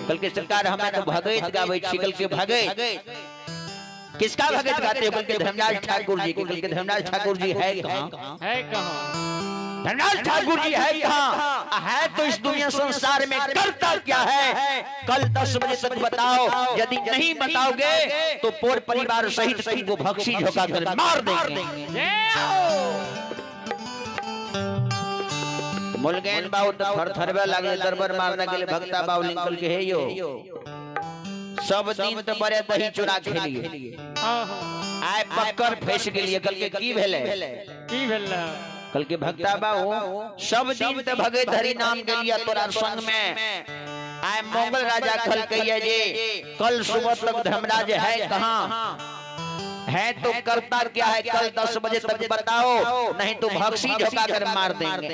कल के सरकार हमें तो भगत गावे छी। कल के भगत किसका भगत गाते हो। कल के धर्मराज ठाकुर जी के। कल के धर्मराज ठाकुर जी है कहां, है कहां धर्मराज ठाकुर जी है कहां है तो इस दुनिया संसार में करता क्या है। कल 10 बजे तक बताओ, यदि नहीं बताओगे तो पूरे परिवार सहित तुमको भक्षी झोंका कर मार देंगे। मुलगेन बाबू तो थर थरवे लागले दरबार मारने के लिए। भक्ता बाबू लिंकल के हे यो सब दिन तो बड़े दही चुरा खेलिए आय पक्कर फंस गेलिए। कल के की भेले, की भेले। कल के भक्ता बाबू सब दिन तो भगत हरि नाम के लिए तोरा संग में आय मंगल राजा कल कहिए जे कल सुबह तक धर्मराज है कहां है तो करता क्या है। कल 10 बजे तक बताओ नहीं तो भक्षी झोंका कर मार देंगे।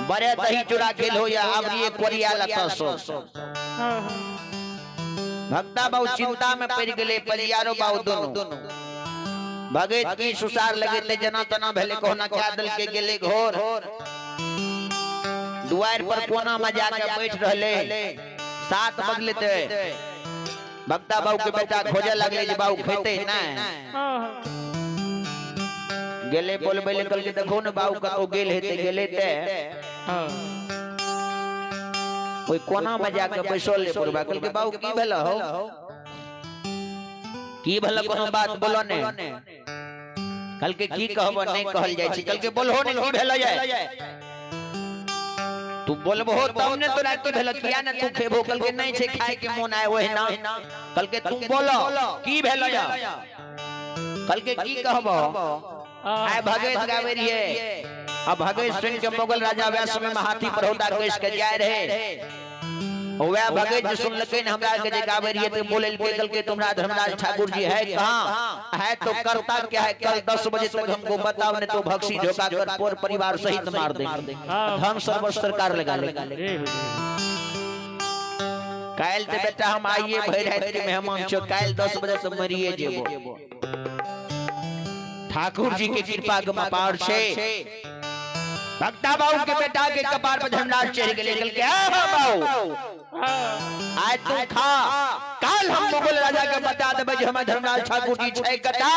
बड़े दही चुरा खेल हो या अब ये कोरिया लता सो। भक्ता बाबू चिंता में पड़ गए परियारो बाबू दोनों भगत की सुसार लगे ते जना तना भेले कोना क्या दल के गेले घोर दुआर पर कोना में जाके बैठ रहले। 7 बजले ते भक्ता बाबू के बेटा खोजे लगले जे बाबू खेते ना गेले बोलबे ले कल के देखो ने बाबू कतो गेल हेते गेले ते ओई कोना में जाके बैसल ले बुढ़बा कल के बाबू की भेल हो की भेल कोनो बात बोलो ने कल के की कहबो नहीं कहल जाय छै कल के बोलहो ने की भेल जाय तू बोलबो तब ने तोरा की भेल किया ने तू खेबो कल के नहीं छै खाए के मोन आए ओहे ना कल के तू बोलो की भेल जा कल के की कहबो आए भगत गावे रहिए अब भगत सुन के मुगल राजा वैह समय में हाथी पर होता केस के जाय रहे वह भगत जे सुनलकै ने हमरा के जे गावे रहिए ते बोलल के कल के तुम्हारा धर्मराज ठाकुर जी है कहां है तो करता क्या है कल 10 बजे तक हमको बताओ ने तो भक्षी झोंका कर पूरे परिवार सहित मार देंगे धन सर्वस्व सरकार लगा लेगी। काल ते बेटा हम आइए भर रात के मेहमान छो काल 10 बजे से मरिए जेबो। ठाकुर जी के कृपा के अपार छे भक्ता बाबू के बेटा के कपार पर धर्मराज चढ़ गेले के बाबू आज तू खा काल हम मुगल राजा के बता देबै जे हमर धर्मराज ठाकुर जी छै कता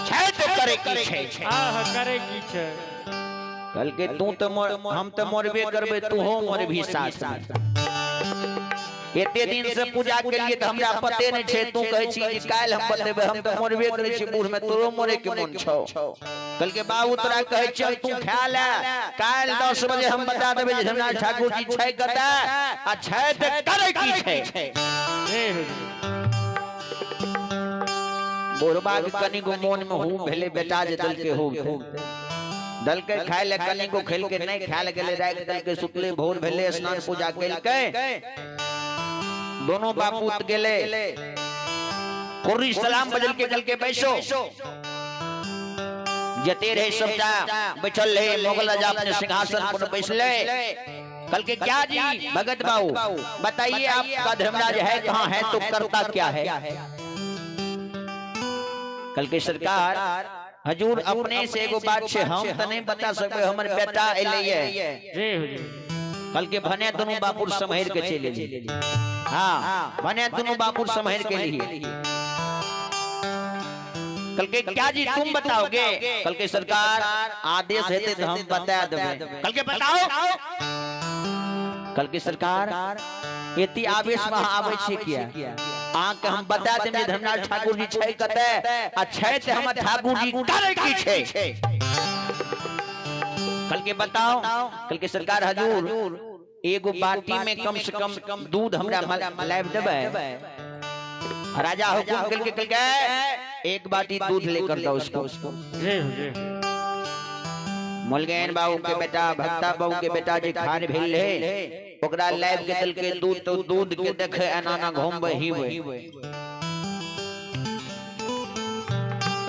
छै तो करे की छै हां करे की छै कल के तू तो हम तो मरबे करबे तू हो मर भी साथ में एते दिन से पूजा के लिए तो हमरा पते नहीं छे तू कहै छी जे काल हम बतेबै हम तो मरबे करै छी बूढ़ में तोरो मरे के मन छौ कल के बाबू तोरा कहै चल तू खा ले काल 10 बजे हम बता देबै जे धर्मराज ठाकुर जी छै कता आ छै त करे की छै। बुढ़बा के कनिको मोन में हूँ भेले बेटा जे दल के हूँ दल के खाए ले कनिको खेल के नहीं खाए गेले रात दल के सुतले भोर भेले स्नान पूजा केलकै दोनों बापूत गेले कुर्री सलाम बदल के कल के बैसो जते रहे सबटा बैठल रहे मुगल राजा अपने सिंहासन पर बैसले कल के क्या जी भगत बाबू बताइए आपका धर्मराज है कहाँ है तो करता क्या है। कल के सरकार हजूर अपने से एगो बात छे हम तो नहीं बता सकते हमर बेटा एलै कल के भने दोनों बापुर सम्हर के चले गेल। हाँ भने दोनों बापुर सम्हर के लिए कल के क्या जी तुम बताओगे कल के सरकार आदेश हेते तो हम बता देबै कल के बताओ। कल के सरकार एती आवेश में आबै छी किया अहाँ के हम बता देब धर्मराज ठाकुर जी छै कतै आ छै ते हमर ठाकुर जी करे की छै। कल के बताओ कल के सरकार हजूर एगो बाटी में कम से कम दूध हमरा लाइब देबै। राजा हुकुम कल के एक बाटी दूध लेकर दो उसको। मुलगैन बाबू के बेटा भक्ता बाबू के बेटा जे खार भेल रहे ओकरा लाइब के दल के दूध तो दूध के देखे एना घुमबै ही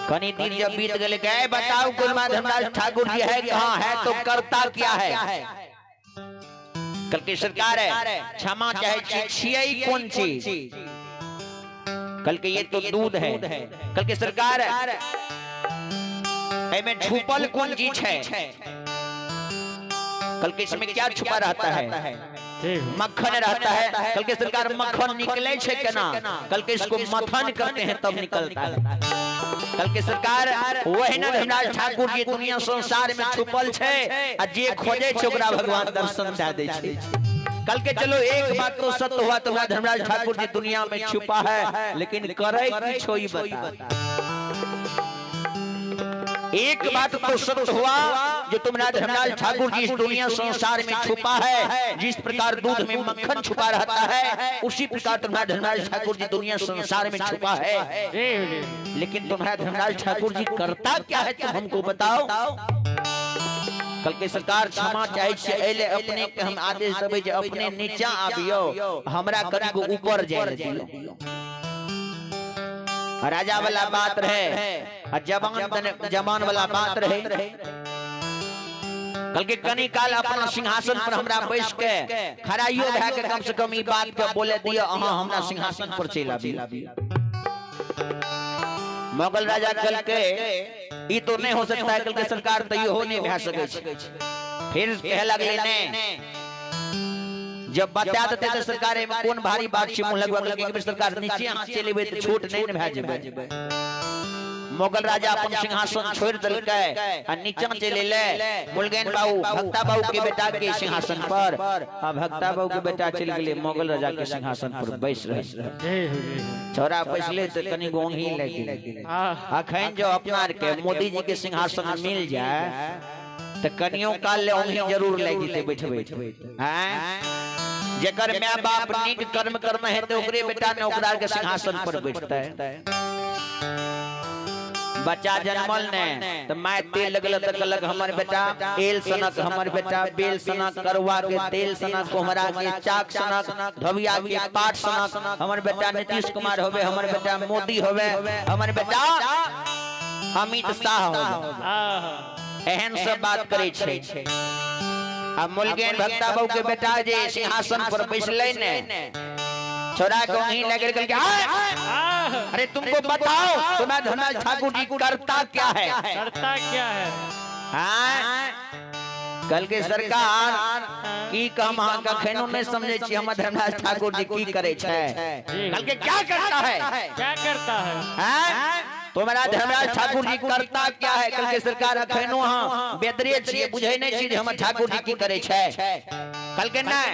कनी दिन जब बीत गेले के बताओ कुलमा धर्मराज ठाकुर जी है कहाँ है तो करता क्या है। कल के सरकार है क्षमा चाहे छी छियै कोन चीज। कल के ये तो दूध है। कल के सरकार है छुपल कौन चीज है। कल के इसमें क्या छुपा रहता है मक्खन रहता है। कल के सरकार मक्खन निकले छे केना। कल के इसको मथन करते हैं तब निकलता है। कल के सरकार वही ना धर्मराज ठाकुर जी दुनिया संसार में छुपल छे आ जे खोजे छे ओकरा भगवान दर्शन दे दे छे। कल के चलो एक बात तो सत्य हुआ तो धर्मराज ठाकुर जी दुनिया में छुपा है लेकिन करे की छोई बता। एक बात तो सत्य हुआ जो तुम्हारा धर्मराज ठाकुर जी इस दुनिया संसार में छुपा है जिस प्रकार दूध में मक्खन छुपा रहता है उसी प्रकार तुम्हारा धर्मराज ठाकुर जी दुनिया संसार में छुपा है लेकिन तुम्हारा धर्मराज ठाकुर जी करता क्या है तुम हमको बताओ। कल के सरकार क्षमा चाहे छे एले अपने के हम आदेश देबै जे अपने नीचा आबियो हमरा कनिको ऊपर जाय दियो। राजा वाला बात रहे आ जवान जवान वाला बात रहे। कल के कनी काल अपना सिंहासन पर हमरा बैस के खड़ाइयो भए के कम से कम ई बात के बोले दियो अहाँ हमरा सिंहासन पर चलि आबी। मुगल राजा कल के ई तो नहीं हो सकता है। कल के सरकार तो हो नहीं भए सकै छै। फिर कहे लगले ने जब बता देते त सरकार एमे कोन भारी बात छै, मुंह लगवा के सरकार नीचे हाथ चलि एबै त छोट नहि ने भए जेबै। मुगल राजा अपन सिंहासन छोड़ देलकै आ नीचा चलि एलै मुलगेन बाबू भक्ता बाबू के बेटा के सिंहासन पर, आ भक्ता बाबू के बेटा चलि गेलै मुगल राजा के सिंहासन पर बैस रहल। छोरा बैसले त कनि गोंगी लागि गेलै। अखन जो अपना के मोदी जी के सिंहासन मिल जाए त कनियो काल ले ओंगी जरूर लागि जेतै बैठबै। जेकर my बाप नीक कर्म करना है तो ओकरे बेटा ने ओकरा के सिंहासन पर बैठतै। बच्चा जन्मल ने तो my तेल लगल त कहलक हमर बेटा एल सनक, हमर बेटा बेल सनक, करुआ के तेल सनक, कोहरा के चाक सनक, धोबिया के पाट सनक, हमर बेटा नीतीश कुमार होवे, हमर बेटा मोदी होवे, हमर बेटा अमित शाह होवे। एहन सब बात करे छै। आ मुलगेन भक्ता बाबू के बेटा जे सिंहासन पर बैसलै ने, छोरा के वहीं लग गए, अरे तुमको बताओ तुम्हारा धर्मराज ठाकुर जी करता क्या है, करता क्या है? हाँ, कल के सरकार की कम अहाँ कखनो नहीं समझे छी हमर धर्मराज ठाकुर जी की करे छै। कल के क्या करता है, क्या करता है? हाँ, तुम्हारा धर्मराज ठाकुर जी करता क्या है? कल के सरकार अखनो अहाँ बेदरे छियै, बुझै नहीं छी जे हमर ठाकुर जी की करे छै। कल के नहीं,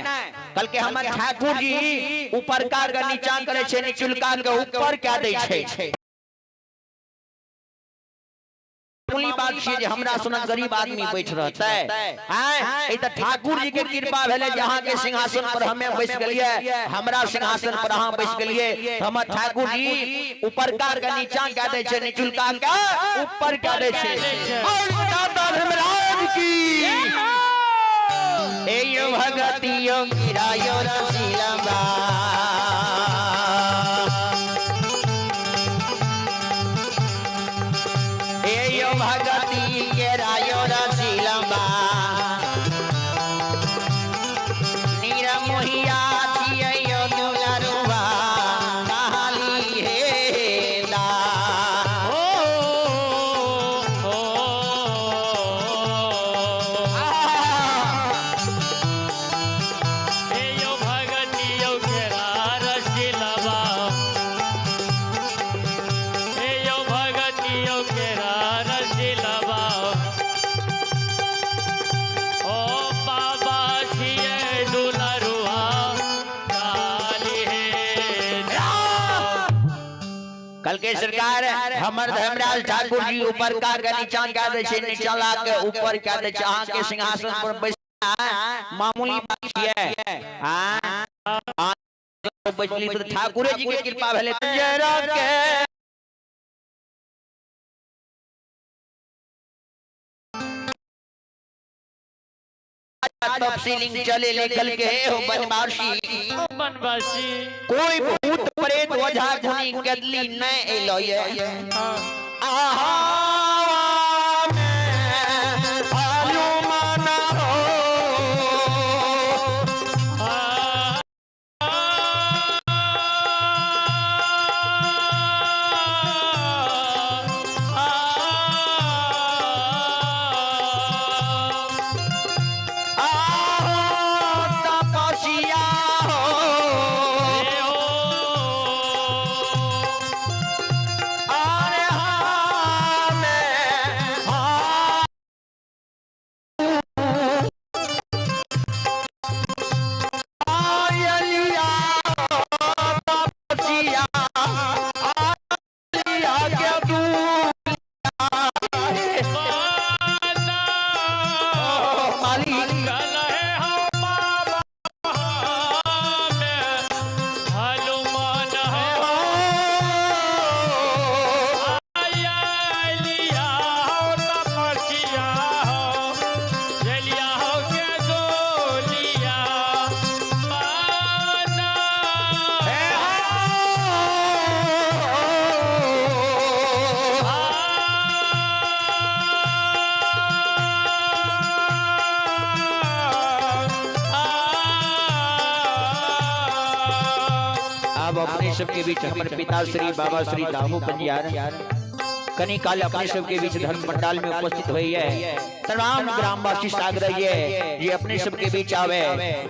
कल के हमर ठाकुर जी ऊपर का के नीचा करे छै, निचुलका के ऊपर क्या दै छै। मामूली बात छै जे हमरा सनक गरीब आदमी बैठ रहतै। आँय, ई त ठाकुर जी के कृपा भेलै जे अहाँ के सिंहासन पर हमे बैस गेलियै, हमरा सिंहासन पर अहाँ बैस गेलियै। हमर ठाकुर जी ऊपरका के नीचा कए दै छै, निचुलका के ऊपर कए दै छै। और दादा धर्मराज की ए यो भगतियो गिरायो रसीलबा। भगती के रायो रसीलबा नीरा मोहिया छियो दुलरुआ काली हे दा। ओ ओ हे यो भगती यो के रसीलबा, हे यो भगती यो के रसीलबा, ओ बाबा छिए दुलरुआ काली हे दा। कल के सरकार हमर धर्मराज ठाकुर जी ऊपर का के नीचा कए दै छै, नीचा ला के ऊपर कए दै छै। अहाँ के सिंहासन पर बैस मामूली बात छियै। हां, बैसली त ठाकुरे जी के कृपा भेलै। जरा के तफसीलिंग चले ले कल के हो बनवासी, बनवासी कोई भूत प्रेत ओझा गुनी गदली नहीं एलो ये। आहा में हनुमान हो, तपस्या हो, अरे हमें आयलिया तपस्या आयलिया के मालिक अब अपने सबके बीच हमारे पिता श्री बाबा श्री दामू पंजियार कनी काल अपने सबके बीच धर्म पंडाल में उपस्थित हुई है। तमाम ग्रामवासी सागर ये अपने सबके बीच आवे।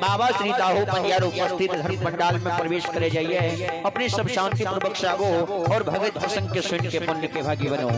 बाबा श्री दाहो पंजार उपस्थित धर्म पंडाल में प्रवेश करे जाइए। अपने सब शांति पूर्वक सागो और भगत प्रसंग के सुन के पुण्य के भागी बनो।